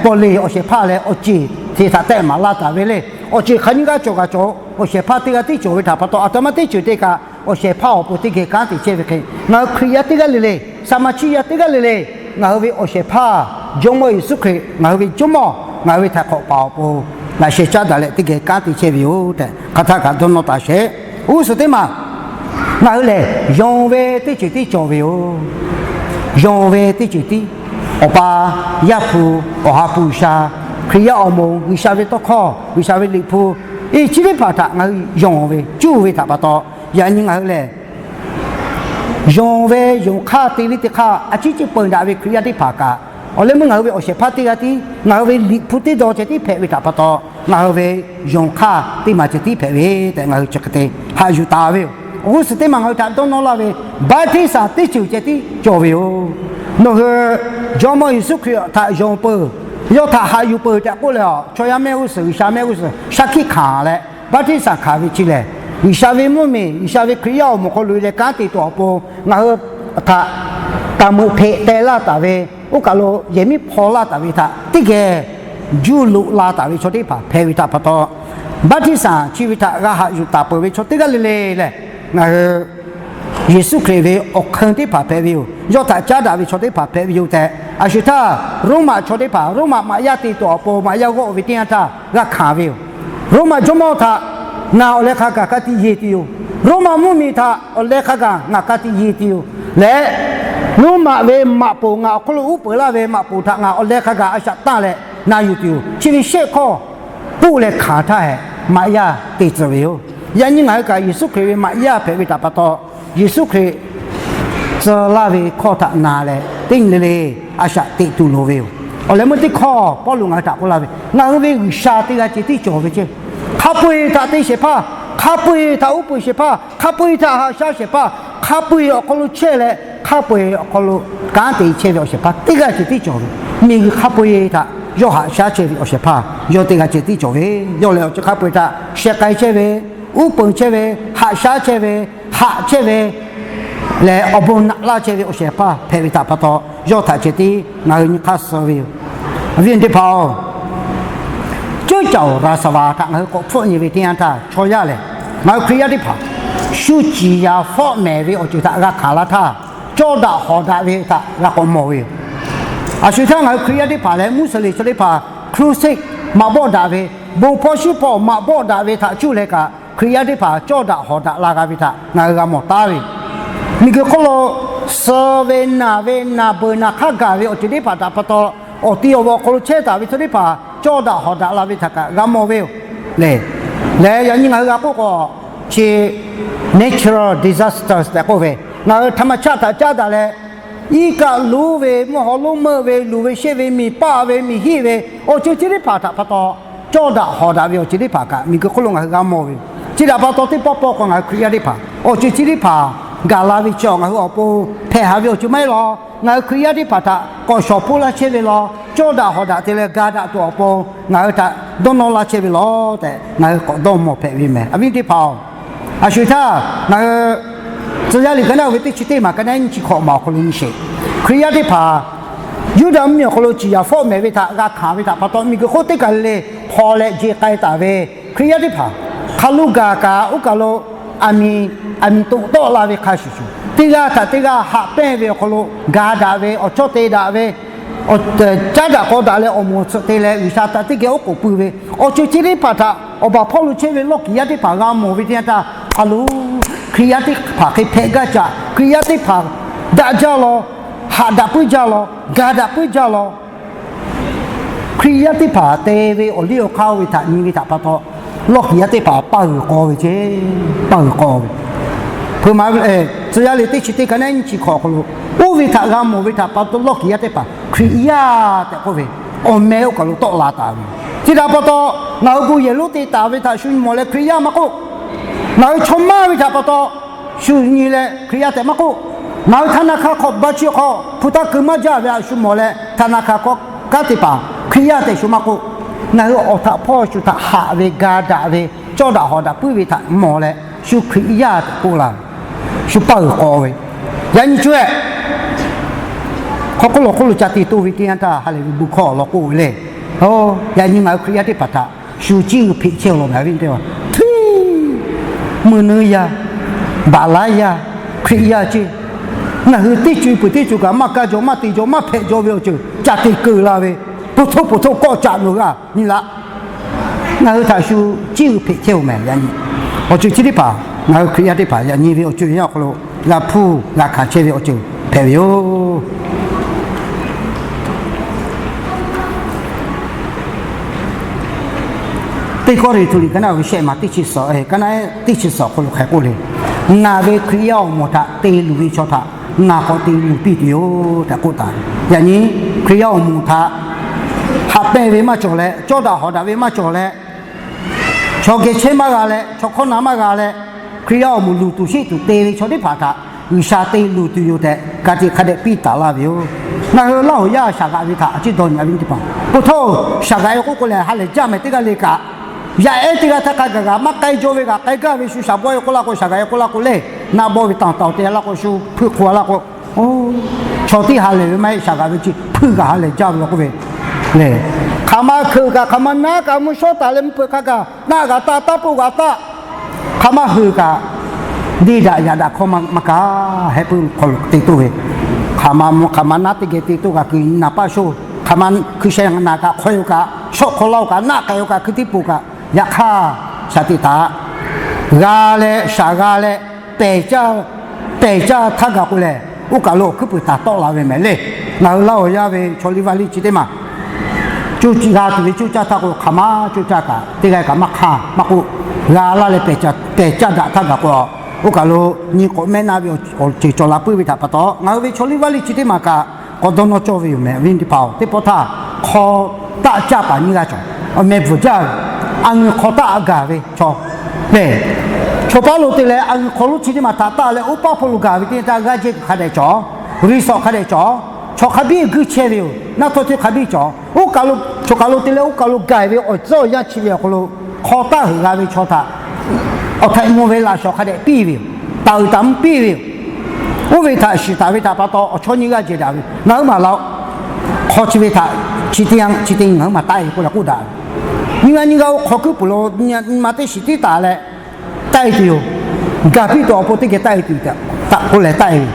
Pawˇleˍ awˬ shehˍ hpaˇ leh awˬ ceˬ te htaꞈ tehˆ maˍ laˇ taˍ ve le. Awˬ ceˬ hk'aˬ nyiˇ g'aˇ cawˬ kaꞈ cawˬ, awˬ shehˍ hpaˇ teˇ g'aˇ tiˉ cawˬ ve htaꞈ pa taw, aˬ htoꞈ ma teˇ ceuˬ te kaꞈ awˬ shehˍ hpaˇ awˬ pon teˇ geh kanˉ te chehˇ ve hk'e, ngaˬ hui Hkriꞈ yaˇ teˇ g'aˇ le le, สมาชิก yaˇ teˇ g'aˇ le le, ngaˬ hui ve awˬ shehˍ hpaˇ, Jawˇmawˇ Yeˍsuˆ Hkriꞈ ngaˬ hui ve jawˇmawˇ, ngaˬ hui ve htaiˍ hk'awꞈ paˍ awˬ pon laꞈ sheh caˉ daꞈ leh teˇ geh kanˉ te chehˇ ve yoˬ tehꞈ hk'aˬ htaˇ kaꞈ dawˇ nawˇ taˍ sheˍ. G'uˇ suhˍ teˇ maˬ, ngaˬ hui lehˬ yonˍ ve teˇ ceuˬ tiˉ cawˬ ve yoˬ. Yonˍ ve teˇ ceuˬ tiˉ, awˬ pa, Yaˇ hpu, Awˬ ha hpu G'uiˬsha, Hkriꞈ yaˇ awˬ moˍ, G'uiˬsha ve tawˇ hkawˇ, G'uiˬsha ve Liꞈ hpu, iˉ chi teˇ hpaˍ htaꞈ ngaˬ hui yonˍ ve cuˇ ve htaꞈ pa taw, yaꞈ nyi ngaˬ hui lehˬ yonˍ ve yonˍ hk'aˇ te liˇ teˇ hk'aˇ a ciˉ ciˉ peu daꞈ ve Hkriꞈ yaˇ teˇ hpaˍ kaꞈ, awˬ leh meuˇ ngaˬ hui ve awˬ shehˍ hpaˇ teˇ g'aˇ tiˉ, ngaˬ hui ve Liꞈ hpu teˇ daw ceh tiˉ hpehꞈ ve htaꞈ pa taw, ngaˬ hui ve yonˍ hk'aˇ teˇ maˬ ceh tiˉ hpehꞈ ve tehꞈ ngaˬ hui chi hk'e te haꞈ yuˬ taˍ ve yoˬ. G'uˇ suhˍ teˇ maˬ ngaˬ hui htaꞈ dawˇ nawˇ laˇ ve, baˆtiˆsaˬ teˇ ceuˬ ceh tiˉ cawˬ ve yoˬ. Nawˬ hui Jawˇmawˇ Yeˍsuˆ Hkriꞈ htaꞈ yonˍ peuˬ, yawˇ htaꞈ haꞈ yuˬ peuˬ tehꞈ k'oˆ leh, chaw yaˇ mehˆ g'uˇ suhˍ, G'uiˬsha mehˆ g'uˇ suhˍ shaˉ hkiˆ hkanˍ leh, baˆtiˆsaˬ hkanˍ ve chi lehˬ, G'uiˬsha ve mvuhˇmiˬ, G'uiˬsha ve Hkriꞈ yaˇ awˬ moˍ hk'aw loꞈ e leh kanˉ te tuˬ awˬ pon ngaˬ hui htaꞈ taˍ meuꞈ hpeꞈ teh laˇ taˍ ve, oˇ kaˬ lo yehˬ miˉ hpaw laˇ taˍ ve htaꞈ teˇ geh juˇ loꞈ la taˍ ve chaw teˇ hpaˍ hpehꞈ ve htaꞈ pa taw, baˆtiˆsaˬ chi ve htaꞈ g'a haꞈ yuˬ taˍ peuˬ ve chaw teˇ g'aˇ le le lehˬ, ngaˬ hui Yeˍsuˆ Hkriꞈ ve awˬ hk'eun teˇ hpaˍ hpehꞈ ve yoˬ. Yawˇ htaꞈ caˉ daꞈ ve chaw teˇ hpaˍ hpehꞈ ve yoˬ tehꞈ, a shu htaˇ Roˉmaꞈ chaw teˇ hpaˍ, Roˉmaꞈ maꞈ yaˇ te tuˬ awˬ pon maꞈ yaˇ g'awˆ ve teˇ yanˇ htaˇ g'a hkanˍ ve yoˬ. Roˉmaꞈ jawˇmawˇ htaꞈ ngaˬ awˬ leh hk'a gaˬ ka tiꞈ yeˬ tuˬ yoˬ. Roˉmaꞈ mvuhˇmiˬ htaꞈ awˬ leh hk'a gaˬ ngaˬ ka tiꞈ yeˬ tuˬ yoˬ leh, Roˉmaꞈ ve maꞈ poˍ ngaˬ awˬ hk'oˆ lo uˉ peunˍ laˇ ve maꞈ poˍ htaꞈ ngaˬ awˬ leh hk'a gaˬ a shaꞈ tanˇ leh na yuˬ tuˬ yoˬ. Chi ve shehˆ hkawˇ k'oˆ leh hkanˍ htaˇ hehꞈ maꞈ yaˇ te tcuh ve yoˬ. Yaꞈ nyi ngaˬ hui kaꞈ Yeˍsuˆ Hkriꞈ ve maꞈ yaˇ hpehꞈ ve htaꞈ pa taw, Yeˍsuˆ Hkriꞈ tcuh laˇ ve hkawˇ htaꞈ na leh teˇ nyi le le a shaꞈ teꞈ tuˬ loˍ ve yoˬ. Awˬ leh meuˇ teˇ hkawˇ Pawˇluꞈ ngaˬ hui htaꞈ k'oˆ laˇ ve, ngaˬ hui ve G'uiˬsha teˇ g'aˇ ceh tiˉ cawˬ ve ceˇ. Hk'a peu-eˬ htaꞈ te shehˍ hpaˇ, hk'a peu-eˬ htaꞈ uˉ peunˍ shehˍ hpaˇ, hk'a peu-eˬ htaꞈ haꞈ shaˉ shehˍ hpaˇ, hk'a peu-eˬ awˬ hk'aw lo chehˇ leh hk'a peu-eˬ awˬ hk'aw lo kanˉ te chehˇ ve awˬ shehˍ hpaˇ teˇ g'aˇ ceh tiˉ cawˬ ve. Miˬguiˬ hk'a peu-eˬ htaꞈ yawˇ haꞈ shaˉ chehˇ ve awˬ shehˍ hpaˇ yawˇ teˇ g'aˇ ceh tiˉ cawˬ ve. Yawˇ lehˬ awˬ ceuˬ hk'a peu-eˬ htaꞈ sheh k'ai chehˇ ve, uˉ peunˍ chehˇ ve, haꞈ shaˉ chehˇ ve, haꞈ chehˇ ve lehˬ, awˬ bon naꞈ laˇ chehˇ ve awˬ shehˍ hpaˇ hpehꞈ ve htaꞈ pa taw, yawˇ htaꞈ ceh tiˉ ngaˬ hui nyi hk'aˇ suh ve yoˬ. Awˬ viˉ teˇ hpaˍ-oˬ, ceuˇ caoˬ raˍsaˍvaˍ htaꞈ ngaˬ hui k'awꞈ hpfuhˆ nyi ve teˇ yanˇ htaˇ, chaw yaˇ lehˬ, ngaˬ hui Hkriꞈ yaˇ teˇ hpaˍ shu ciˍ yaˍ fawˆ mehˍ ve awˬ ceuˬ htaꞈ g'a hkanˍ la htaˇ, cawˇ daꞈ hawˍ daꞈ ve htaꞈ g'a k'awꞈ mawˬ ve yoˬ. A shu htaˇ ngaˬ hui Hkriꞈ yaˇ teˇ hpaˍ leh Muˇsuˍlinˍ chaw teˇ hpaˍ crusade maꞈ bawˆ daꞈ ve, bon hpawˇ shiˉ hpawˇ maꞈ bawˆ daꞈ ve htaꞈ cuˇ leh kaꞈ, Hkriꞈ yaˇ teˇ hpaˍ cawˇ daꞈ hawˍ daꞈ la g'a ve htaꞈ ngaˬ hui g'a mawˬ taˉ ve. Miˬguiˬ hk'oˆ lo suh ve, naˬ ve, naˬ beuˬ naˬ hk'aˇ gaˬ ve awˬ ceuˬ teˇ hpaˍ htaꞈ pa taw, awˬ ti awˬ vaˬ awˬ hk'aw lo chehˇ taˍ ve chaw teˇ hpaˍ cawˇ daꞈ hawˍ daꞈ la ve htaꞈ kaꞈ g'a mawˬ ve yoˬ. Lehˬ, lehˬ yaꞈ nyi ngaˬ hui g'a k'oˆ k'o, chi natural disasters tehꞈ k'oˆ ve, ngaˬ hui ธรรมชาติ htaꞈ caˉ daꞈ leh, iˉ kaˆ luˉ ve, mvuhˇ haw lonˉ meuˆ ve, luˬ ve sheˆ ve, miˬ paˆ ve, miˬ hiˆ ve, awˬ ceuˬ chi teˇ hpaˍ htaꞈ pa taw, cawˇ daꞈ hawˍ daꞈ ve awˬ ceuˬ teˇ hpaˍ kaꞈ miˬguiˬ hk'oˆ lo ngaˬ hui g'a mawˬ ve yoˬ. Chi htaꞈ pa taw teˇ pawˆ pawˆ k'o ngaˬ hui Hkriꞈ yaˇ teˇ hpaˍ awˬ ceuˬ chi teˇ hpaˍ gaˬ la ve chi ngaˬ hui awˬ pon hpehꞈ haˍ ve awˬ ceuˬ maˇ heˆ law. Ngaˬ hui Hkriꞈ yaˇ teˇ hpaˍ htaꞈ k'awꞈ shawˍ hpoˆ laˇ chehˇ ve law, cawˇ daꞈ hawˍ daꞈ te leh ga daꞈ tuˬ awˬ pon ngaˬ hui htaꞈ dawˇ nawˇ laˇ chehˇ ve law tehꞈ ngaˬ hui k'awꞈ dawˇ mawˬ hpehꞈ ve mehˍ. Awˬ viˉ teˇ hpaˍ-oˬ, a shu htaˇ ngaˬ hui Tcuh yaˇ liꞈ ka naˆ ve teˇ chi teˇ maˬ ka naˆ nyiˇ chi hkawꞈ maˬ awˬ hk'aw lo nyi sheˍ. Hkriꞈ yaˇ teˇ hpaˍ Yuˇdaꞈ mvuhˇmiˬ awˬ hk'aw lo ciˍ yaˍ fawˆ mehˍ ve htaꞈ g'a hkanˍ ve htaꞈ pa taw, miˬguiˬ hk'oˆ teˇ kaˬ le le hpaw leh je k'ai taˍ ve Hkriꞈ yaˇ teˇ hpaˍ hk'aˬ lo gaˬ kaꞈ oˇ kaˬ lo aˬ miˍ, aˬ miˍ toꞈ tawˆ la ve hk'a shuˍ shuˍ, teˇ g'aˇ htaꞈ teˇ g'aˇ haꞈ pehnˇ ve awˬ hk'aw lo ga daꞈ ve, awˬ chawˇ te daꞈ ve, awˬ caˉ daꞈ k'aw daꞈ leh awˬ moˍ awˬ tsuhꞈ te leh G'uiˬsha htaꞈ teˇ geh oˉ k'oˍ pui ve awˬ ceuˬ chi teˇ hpaˍ htaꞈ awˬ baˬ hpawˇ lo chehˇ ve lawˇ kiˍ yaˇ teˇ hpaˍ g'a mawˬ ve teˇ yanˇ htaˇ, a lo, Hkriꞈ yaˇ teˇ hpaˍ hk'e hpehꞈ gaˇ caꞈ, Hkriꞈ yaˇ teˇ hpaˍ daꞈ jaˇ law, haꞈ daꞈ puiˉ jaˇ law, ga daꞈ puiˉ jaˇ law, Hkriꞈ yaˇ teˇ hpaˍ te ve awˬ liˇ awˬ hk'aˇ oˇ ve htaꞈ nyi ve htaꞈ pa taw, lawˇ kiˍ yaˇ teˇ hpaˍ paˇ g'uiˬ k'aw ve ceˇ, paˇ g'uiˬ k'aw ve. Hpeuꞈ maˍ ve, Tcuh yaˇ liꞈ teˇ chi teˇ ka naˆ nyiˇ chi hkawꞈ awˬ hk'aw lo, oˇ ve htaꞈ g'a mawˬ ve htaꞈ pa taw lawˇ kiˍ yaˇ teˇ hpaˍ Hkriꞈ yaˇ tehꞈ k'oˆ ve awˬ meh oˇ kaˬ lo tawˆ la taˍ ve. Chi htaꞈ pa taw, ngaˬ hui bon yehˬ lonˉ te taˍ ve htaꞈ shu mawˬ leh Hkriꞈ yaˇ maˇ k'oˆ, ngaˬ hui chaw maˇ ve htaꞈ pa taw shu nyi leh Hkriꞈ yaˇ tehꞈ maˇ k'oˆ, ngaˬ hui ธนาคาร hk'aw ba chi hk'aw hpu taˇ keu maˇ jaˇ ve htaꞈ shu mawˬ leh ธนาคาร k'awꞈ kanˉ te paˍ Hkriꞈ yaˇ tehꞈ shu maˇ k'oˆ, ngaˬ hui awˬ htaꞈ hpawˇ shu htaꞈ haꞈ ve, ga daꞈ ve, cawˇ daꞈ hawˍ daꞈ puiˉ ve htaꞈ mawˬ leh shu Hkriꞈ yaˇ tehꞈ k'oˆ la ve, shu paˇ g'uiˬ k'aw ve. Yaꞈ nyi cuˇ-e, hk'aw hk'oˆ lo hk'oˆ lo ca te toˇ ve teˇ yanˇ htaˇ ha lehˬ ve bon hkawˇ awˬ lawn k'oˆ ve le. Yaꞈ nyi ngaˬ hui Hkriꞈ yaˇ teˇ hpaˍ htaꞈ shu ciˇ g'uiˬ hpeꞈ chehˇ-oˬ law meh, a viˉ teˇ hpaˍ. Meuꞈ nuˇ yaˇ, baˬ laˇ yaˇ, Hkriꞈ yaˇ ceˇ. Ngaˬ hui teˇ co peuˬ teˇ co kaꞈ maˇ kaˇ jaw, maˇ te jaw, maˇ hpehꞈ jaw ve awˬ ceuˬ ca te keu la ve, po htoˇ po htoˇ kawˆ caꞈ nawˬ g'a nyi laˇ. Ngaˬ hui htaꞈ shu ciˇ g'uiˬ hpeꞈ chehˇ-oˬ meh. Yaꞈ nyi awˬ ceuˬ chi teˇ hpaˍ ngaˬ hui Hkriꞈ yaˇ teˇ hpaˍ yaꞈ nyi ve awˬ ceuˬ awˬ hk'aw lo g'a hpuˇ g'a hkanˍ chehˇ ve awˬ ceuˬ hpehꞈ ve yoˬ. Teˇ Kawˇrenˍhtuˆ liꞈ ka naˆ ve shehˆ maˬ teˇ chi suhˍ, ka naˆ teˇ chi suhˍ awˬ hk'aw lo hk'aˬ hk'e k'oˆ le, Ngaˬ ve Hkriꞈ yaˇ awˬ moˍ htaꞈ te luˬ ve chaw htaꞈ ngaˬ k'awꞈ te luˬ piˇ tuˬ yoˬ tehꞈ k'oˆ taˍ. Yaꞈ nyi Hkriꞈ yaˇ awˬ moˍ htaꞈ haꞈ pehnˇ ve maˇ cawˬ leh, cawˇ daꞈ hawˍ daꞈ ve maˇ cawˬ leh, chaw geh chehˇ maˇ g'a leh, chaw hkawˇ na maˇ g'a leh, Hkriꞈ yaˇ awˬ moˍ luˬ tuˬ sheˆ tuˬ te ve chaw teˇ hpaˍ htaꞈ G'uiˬsha te luˬ tuˬ yoˬ tehꞈ ka tiꞈ hk'a dehꞈ piˇ taˍ laˇ ve yoˬ. Ngaˬ hui Laˇ huˍ yaˇ shaˍ g'aꞈ ve htaꞈ a ciˉ dawˇ nyi, a viˉ teˇ hpaˍ. K'o htaˇ, shaˍ g'aꞈ e k'oˆ k'o lehˬ ha lehˬ jaˇ meh teˇ g'aˇ le kaꞈ, yaꞈ ehˉ teˇ g'aˇ htaˇ hk'a gaˬ g'aꞈ maˇ k'ai jaw ve g'aꞈ k'ai gaˇ ve shu shaˍ bawˆ e k'oˆ laˇ k'o, shaˍ g'aꞈ e k'oˆ laˇ k'o le, naˆ bawˆ ve tanˬ taoˍ te laˇ k'o, shu hpuiˇ hk'oˆ a laˇ k'o, chaw tiˉ ha lehˬ ve maˇ heˆ, shaˍ g'aꞈ ve chi hpuiˇ g'aꞈ ha lehˬ jaˇ ve law k'oˆ ve le. Hk'aˬ ma hkeuꞈ kaꞈ, hk'aˬ ma naˉ kaꞈ, mvuhˇ shawˉ taˍ leh mvuhˇ hpeuꞈ hk'a gaˬ naˆ g'aꞈ taˆ, taˇ poˆ g'aꞈ taˆ, hk'aˬ ma heuˬ kaꞈ, deˇ daꞈ yaꞈ daꞈ hkawˇ maˇ kaꞈ heh puiˉ hk'aw lo te toˇ ve, hk'aˬ ma mvuh hk'aˬ ma naˉ teˇ geh te toˇ kaꞈ kuiˬ naˍ paˆ shoˇ, hk'aˬ ma hkui sheh naˍ kaꞈ hk'aw yoˬ kaꞈ, shawˆ hk'aw laˇ-oˬ kaꞈ, naˆ k'ai-oˬ kaꞈ, hkui tiˉ poˬ kaꞈ, yaꞈ hk'aˇ shaˍ tiꞈ htaꞈ g'a leh shaˍ g'a leh pehˬ caˇ, pehˬ caˇ htaˇ gaˬ k'o lehˬ, oˇ kaˬ lo awˬ hkuiˉ puiˍ taˍ tawˆ la ve mehˍ le. Ngaˬ hui Laˇ huˍ yaˇ ve chaw liˇ vaˇ liˇ chi teˇ maˬ coˇ caˇ g'a tuˬ ve coˇ caˇ htaˇ k'o, hk'aˬ ma coˇ caˇ kaꞈ teˇ g'aˇ kaꞈ maˇ hk'aˇ maˇ k'oˆ, g'a laˇ leh pehˬ caˇ daꞈ htaˇ gaˬ k'o, oˇ kaˬ lo nyi k'awꞈ mehˆ naˆ ve awˬ ceuˬ cawˬ la puiˉ ve htaꞈ pa taw, ngaˬ hui ve chaw liˇ vaˇ liˇ chi teˇ maˬ kaꞈ k'awꞈ dawˇ nawˇ cawˇ ve yoˬ mehˍ, a viˉ teˇ hpaˍ-oˬ. Teˇ pawˆ htaˇ hk'aw taˆ caˇ paˍ nyiˇ g'aˇ cawˬ. Awˬ meh bvuhˬ jaˇ ve, a ngeuˬ hk'aw taˆ gaˬ ve chaw lehˬ, chaw paˉ lo te leh a ngeuˬ hk'aw lonˉ chi teˇ maˬ htaꞈ taˆ leh oˇ paˇ hpawˇ lo gaˬ ve teˇ yanˇ htaˇ g'aˇ jehˇ kuiˬ hk'a dehꞈ cawˬ, resort hk'a dehꞈ cawˬ, chaw hk'a biˇ guiˇ chehˇ ve yoˬ. Naˆ htawˇ teˇ hk'a biˇ cawˬ. Oˇ kaˬ lo, choˬ kaˬ lo te leh oˇ kaˬ lo gaˬ ve awˬ tcuhˉ awˬ yanˇ chi ve awˬ hk'aw lo hk'aw taˆ heuˬ g'a ve chaw htaꞈ awˬ htaiꞈ mvuh ve laꞈ shawˍ hk'a dehꞈ piˇ ve yoˬ. Taˍ uiˍ taˍ mvuh piˇ ve yoˬ. Oˇ ve htaꞈ shiˍ taˍ ve htaꞈ pa taw awˬ chawˇ nyiˇ g'aˇ jehˬ daꞈ ve, ngaˬ huiˉ maˬ la-o. Hk'aw chi ve htaꞈ chi teˇ yanˇ chi teˇ nyi ngaˬ huiˉ maˬ taˆ-e k'oˆ leh k'oˆ daꞈ ve. Nyiˇ g'aˇ nyiˇ g'aˇ oˇ hk'aw kuiˉ puiˍ lo nyi ma teˇ shiˍ tiˉ taˍ leh taˆ-e tuˬ yoˬ. Gaˬ piˇ tuˬ awˬ pon teˇ geh taˆ-e tuˬ taꞈ k'oˆ leh taˆ-e ve.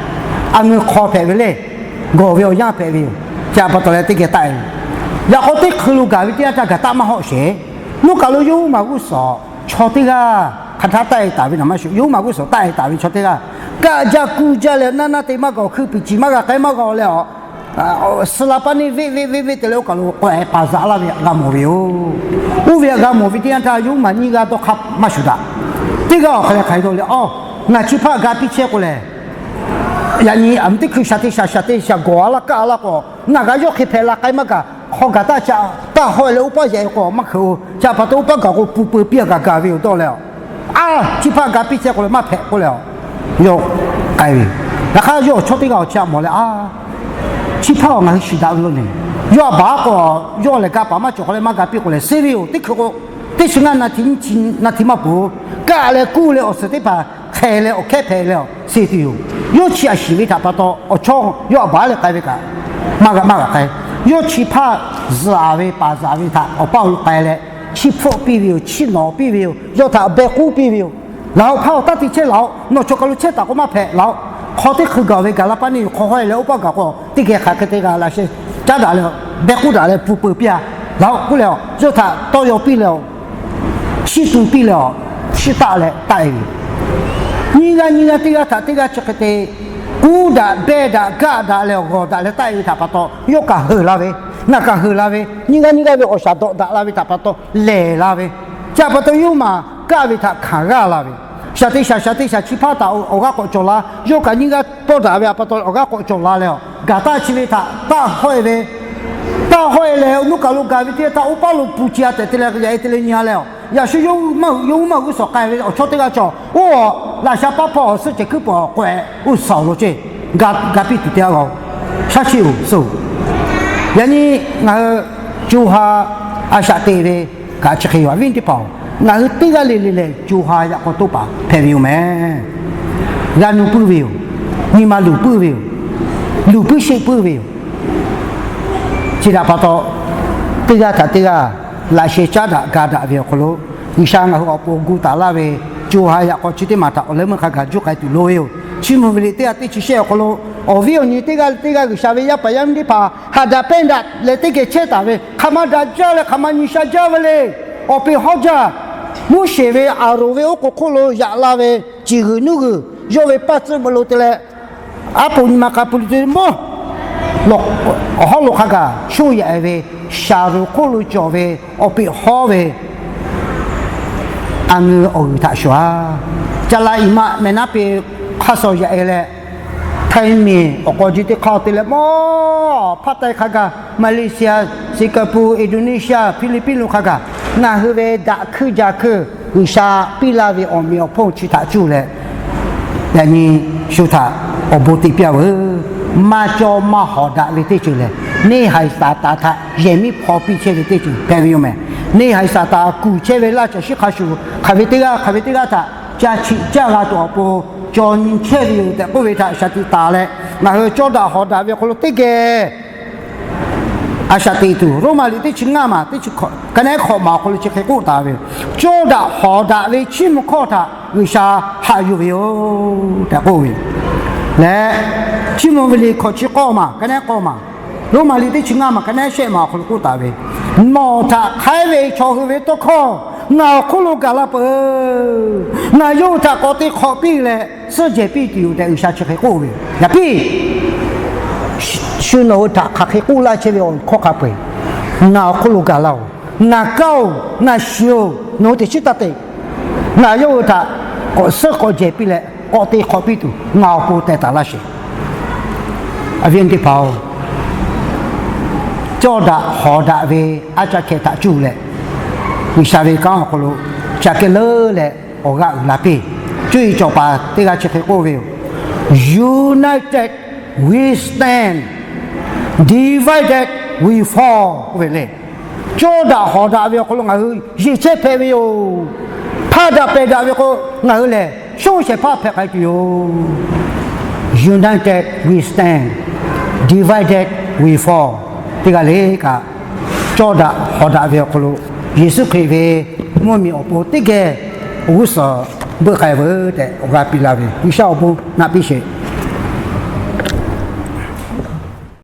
A ngeuˬ hk'aw hpehꞈ ve le, gawˬ ve awˬ yanˇ hpehꞈ ve yoˬ. Chi pa taw leh teˇ geh taˆ-e ve. Yaꞈ k'aw teˇ hkui lo gaˬ ve teˇ yanˇ htaˇ gaˬ taˆ maˇ hawˆ sheˍ. Nuˇ kaˬ lo yawˇ huiˉ maˬ g'uˇ suhˍ chaw teˇ g'aˇ hk'a htaˇ taˆ-e taˍ ve naˍ maˇ shuˍ, yawˇ huiˉ maˬ g'uˇ suhˍ taˆ-e taˍ ve chaw teˇ g'aˇ, kaˆ jaˇ kuˇ jaˇ leh naˇ naˇ te maˇ gawˬ, hkui piˍ ciˍ maˇ g'a k'ai maˇ g'a leh a suhˍ la paˇ neˇ veˆ veˆ veˆ veˆ te leh oˇ kaˬ lo k'awꞈ-e paˍ zaꞈ laˇ ve htaꞈ g'a mawˬ ve yoˬ. Oˇ ve htaꞈ g'a mawˬ ve teˇ yanˇ htaˇ yawˇ huiˉ maˬ nyiˇ g'aˇ dawˇ hk'aˇ maˇ shuˍ daꞈ. Teˇ g'aˇ awˬ hk'aˬ leh hk'aˬ hk'e dawˇ leh, Aˬ, ngaˬ chi hpaˇ ga piˇ chehˇ k'o lehˬ, yaꞈ nyi aˬ mvuhˇ teˇ hkui shaˍ te shaˍ shaˍ te shaˍ gawˬ-a laˇ kaˆ-a laˇ k'o, ngaˬ g'a yawˇ hk'e hpehꞈ la k'ai maˇ gaˬ. Hk'aw gaˬ taˆ ca taˆ hawˆ-e leh oˇ paˇ yaꞈ-e k'o maˇ hkeuꞈ-o. Chi pa taw oˇ paˇ gaˬ k'o pu peu piˇ-a gaˬ gaˬ ve yoˬ dawˇ leh a, Aˬ, chi hpaˇ ga piˇ chehˇ k'o lehˬ maˇ hpehꞈ k'oˆ leh a, yawˇ k'ai ve. Yaꞈ hk'aˇ yawˇ awˬ chawˇ teˇ g'aˇ awˬ chi htaꞈ mawˬ leh, Aˬ, chi hpaˇ-oˬ, ngaˬ hui shiˍ daꞈ ve lo ne. Yawˇ a baˬ k'o, yawˇ lehˬ ga paˍ maˇ cawˬ k'o leh maˇ ga piˇ k'o lehˬ, suh ve yoˬ. Teˇ hkui k'o, teˇ chi ngaˇ naˍ tiꞈ nyiˇ chi naˍ tiꞈ maˇ peuˬ. Kaˆ leh kuˇ leh awˬ suhˍ teˇ hpaˍ hk'e leh awˬ hkehˉ hpehꞈ leh a suh tuˬ yoˬ. Yawˇ chi a shiˍ ve htaꞈ pa taw awˬ chawˇ yawˇ a baˬ leh k'ai ve kaꞈ maˇ g'a maˇ g'a k'ai. Yawˇ chi hpaˇ zuhꞈ-a ve paˍ zuhꞈ ve htaꞈ awˬ paˇ lo k'ai leh, chiˇ hpfuhˆ piˇ ve yoˬ, chiˇ nawꞈ piˇ ve yoˬ, yawˇ htaꞈ beh k'uˉ piˇ ve yoˬ. Laˬ-oꞈ, hpaˇ-oˬ, taˇ te chehˇ laˬ-oꞈ. Nawˬ chaw kaˬ lo chehˇ taˍ k'o maˇ hpehꞈ laˬ-oꞈ. Hk'aw teˇ hkui gaˬ ve gaˬ la paˇ neˇ yoˬ. Hk'aw hawˆ-e leh oˇ paˇ gaˬ k'o, teˇ geh hk'aˬ hk'e te g'a laꞈ sheh caˉ daꞈ leh beh k'uˉ daꞈ leh pu peu piˇ-a laˬ-oꞈ k'oˆ leh a, yawˇ htaꞈ tawˇ yaw piˇ leh a, chiˇ tu piˇ leh a, chiˇ taˆ leh taˆ-e ve yoˬ. Nyiˇ g'aˇ nyiˇ g'aˇ teˇ g'aˇ htaꞈ teˇ g'aˇ chi hk'e te kuˉ daꞈ behˇ daꞈ gaˆ daꞈ leh awˬ g'awˬ daꞈ leh taˆ-e ve htaꞈ pa taw yawˇ kaꞈ heuˬ la ve, ngaˬ kaꞈ heuˬ la ve, nyiˇ g'aˇ nyiˇ g'aˇ ve awˬ shaˍ dawꞈ daꞈ la ve htaꞈ pa taw lehˬ la ve. Chi htaꞈ pa taw yawˇ huiˉ maˬ kaˆ ve htaꞈ hkanˍ g'aˇ la ve, shaˍ te shaˍ shaˍ te shaˍ chi hpaˇ htaꞈ awˬ g'aˇ k'awꞈ cawˬ la, yawˇ kaꞈ nyiˇ g'aˇ pawˇ daꞈ ve htaꞈ pa taw awˬ g'aˇ k'awꞈ cawˬ la leh a, gaˬ taˆ chi ve htaꞈ taˆ hawˆ-e ve, taˆ hawˆ-e leh nuˇ kaˬ lo gaˬ ve teˇ yanˇ htaˇ oˇ paˇ lo pu ci-a tehꞈ te leh yaꞈ-e te leh nyi-a leh a, yaꞈ shu yawˇ huiˉ maˬ g'uˇ suhˍ k'ai ve awˬ chawˇ teˇ g'aˇ cawˬ. Oˇ laꞈ sha paˇ hpawˇ awˬ suhˉ cehˬ hkuiˉ peuˬ k'awehꞈ oˇ suhˍ awˬ lawn ceˇ, ga piˇ tuˬ teˇ g'aˇ g'a-o. Shaˉ chiˇ-oˬ suh-oˬ. Yaꞈ nyi ngaˬ hui co ha a shaꞈ teꞈ ve kaꞈ chi hk'e yoˬ. Awˬ viˉ teˇ hpaˍ-oˬ, ngaˬ hui teˇ g'aˇ le le lehˬ co ha yaꞈ k'aw toˇ paˍ hpehꞈ ve yoˬ mehˍ. G'a nu puiˉ ve yoˬ. Nyi ma luˬ puiˉ ve yoˬ. Luˬ puiˉ sheˆ puiˉ ve yoˬ. Chi htaꞈ pa taw, teˇ g'aˇ htaꞈ teˇ g'aˇ laꞈ sheh caˉ daꞈ ga daꞈ ve awˬ hk'aw lo, G'uiˬsha ngaˬ hui awˬ pon gu taˍ laˇ ve co ha yaꞈ k'aw chi teˇ maˬ htaꞈ awˬ leuˉ meuˇ hk'a gaˬ juˇ k'ai tuˬ loˍ ve yoˬ. Chiˇ mvuh ve liꞈ teˇ g'aˇ teˇ chi shehˆ awˬ hk'aw lo, awˬ viˉ awˬ nyi teˇ g'aˇ le teˇ g'aˇ G'uiˬsha ve yaˇ paˍ yaˇ miˇ teˇ hpaˍ haꞈ daꞈ pehnˇ daꞈ leh teˇ geh chehˇ taˍ ve, hk'aˬ ma daꞈ jaˇ leh hk'aˬ ma nyi sha jaˇ ve le. Awˬ peꞈ hawˉ jaˇ, Moˉseˍ ve Aˍronˍ ve oˉ k'oˍ hk'oˆ lo yaꞈ la ve, ciˬ g'uiˬ nuˇ g'uiˬ yawˇ ve paˇ tcuhˆ meuꞈ lo te leh, aˉ poꞈ nyi ma k'a pu te mawˇ awˬ hawˉ lo hk'a gaˬ shonˇ yaꞈ-e ve, Shaˍronˍ hk'oˆ lo cawˬ ve awˬ peꞈ hawˉ ve a ngeu awˬ g'uiˬ htaꞈ shuˍ-a. Caˍ laꞈ iˍ maꞈ mehˍ naˉ pe hk'aˇ suh yaꞈ-e leh, Htaiˇ miˬ awˬ k'aw ji teˇ hk'aˇ te leh mawˇ hpaˇ taiˇ hk'a gaˬ, Malaysia, Singapore, Indonesia, Philippines lo hk'a gaˬ, ngaˬ hui ve daꞈ hkuiˇ jaˇ hkuiˇ G'uiˬsha piˇ laˇ ve awˬ meꞈ awˬ hponˇ chi htaꞈ cuˇ leh, yaꞈ nyi shu htaꞈ awˬ bon te piˇ-a veuˬ. Maˇ cawˇ maˇ hawˍ daꞈ ve teˇ ceuˬ lehˬ, neˇ haiˬ Saˍtanˍ htaꞈ yehˬ miˉ hpaw piˇ chehˇ ve teˇ ceuˬ hpehꞈ ve yoˬ mehˍ. Neˇ haiˬ Saˍtanˍ kuˬ chehˇ ve laˇ caˬ shiˉ hk'a shuˍ hk'aˬ ve teˇ g'aˇ hk'aˬ ve teˇ g'aˇ htaꞈ ca chiꞈ caˇ g'a tuˬ awˬ pon cawˬ nyi chehˇ ve yoˬ tehꞈ k'oˆ ve htaꞈ shaˍ tiꞈ taˍ leh, ngaˬ hui cawˇ daꞈ hawˍ daꞈ ve awˬ hk'aw lo teˇ geh a shaꞈ teꞈ tuˬ, Roˉmaꞈ liꞈ teˇ chi ngaˇ maˬ teˇ chi hkawꞈ ka neˉ hkawꞈ maˬ awˬ hk'aw lo chi hk'e k'oˆ taˍ ve yoˬ. Cawˇ daꞈ hawˍ daꞈ ve chiˇ mvuh hkawˇ htaꞈ G'uiˬsha haꞈ yuˬ ve yoˬ tehꞈ k'oˆ ve leh, Chiˇ mvuh ve liꞈ hkawꞈ chi k'awˇ maˬ ka neˉ k'awˇ maˬ, Roˉmaꞈ liꞈ teˇ chi ngaˇ maˬ ka neˉ shehˆ maˬ awˬ hk'aw lo k'oˆ taˍ ve, Nawˬ htaꞈ hk'aiˉ ve chaw hui ve tawˇ hkawˇ ngaˬ awˬ hk'oˆ lo gaˬ la peuˬ. Ngaˬ yawˇ hui htaꞈ k'awꞈ te hk'awꞈ piˇ leh suhˉ jehˬ piˇ tuˬ yoˬ tehꞈ G'uiˬsha chi hk'e k'oˆ ve. Yaꞈ piˇ shu nawˬ hui htaꞈ hk'aˬ hk'e k'oˆ laˇ chehˇ ve awˬ hkawˇ hk'a peu-eˬ ngaˬ awˬ hk'oˆ lo gaˬ la-oˬ. Ngaˬ kaˇ-oˬ, ngaˬ shiˍ-oˬ, nawˬ hui teꞈ chiˉ taˇ te. Ngaˬ yawˇ hui htaꞈ k'awꞈ suhˉ k'awꞈ jehˬ piˇ leh k'awꞈ te hk'awꞈ piˇ tuˬ ngaˬ awˬ pon teh taˍ laˇ sheˍ. Awˬ viˉ awˬ nyi teˇ hpaˍ-oˬ, cawˇ daꞈ hawˍ daꞈ ve aˉ caˆ hkeh htaꞈ cuˇ leh, G'uiˬsha ve kanˉ awˬ hk'aw lo ca kehˉ leuˉ leh awˬ g'aˇ uiˍ la piˇ. Cuˇ yiˍ cawˬ paˍ teˇ g'aˇ chi hk'e k'oˆ ve yoˬ. United we stand, divided we fall k'oˆ ve le. Cawˇ daꞈ hawˍ daꞈ ve awˬ hk'aw lo ngaˬ hui yeˬ chehˇ hpehꞈ ve yoˬ. Hpaˇ daꞈ pehˬ daꞈ ve k'o, ngaˬ hui lehˬ shonˇ shehˍ hpaˇ hpehꞈ k'ai tuˬ yoˬ. United we stand, divided we fall. Teˇ g'aˇ le kaꞈ, cawˇ daꞈ hawˍ daꞈ ve awˬ hk'aw lo Yeˍsuˆ Hkriꞈ ve mvuhˇmiˬ awˬ pon teˇ geh awˬ g'uˇ suhˍ beuꞈ k'ai veuˬ tehꞈ awˬ g'aˇ piˇ laˇ ve, G'uiˬsha awˬ bon naꞈ piˇ sheˍ.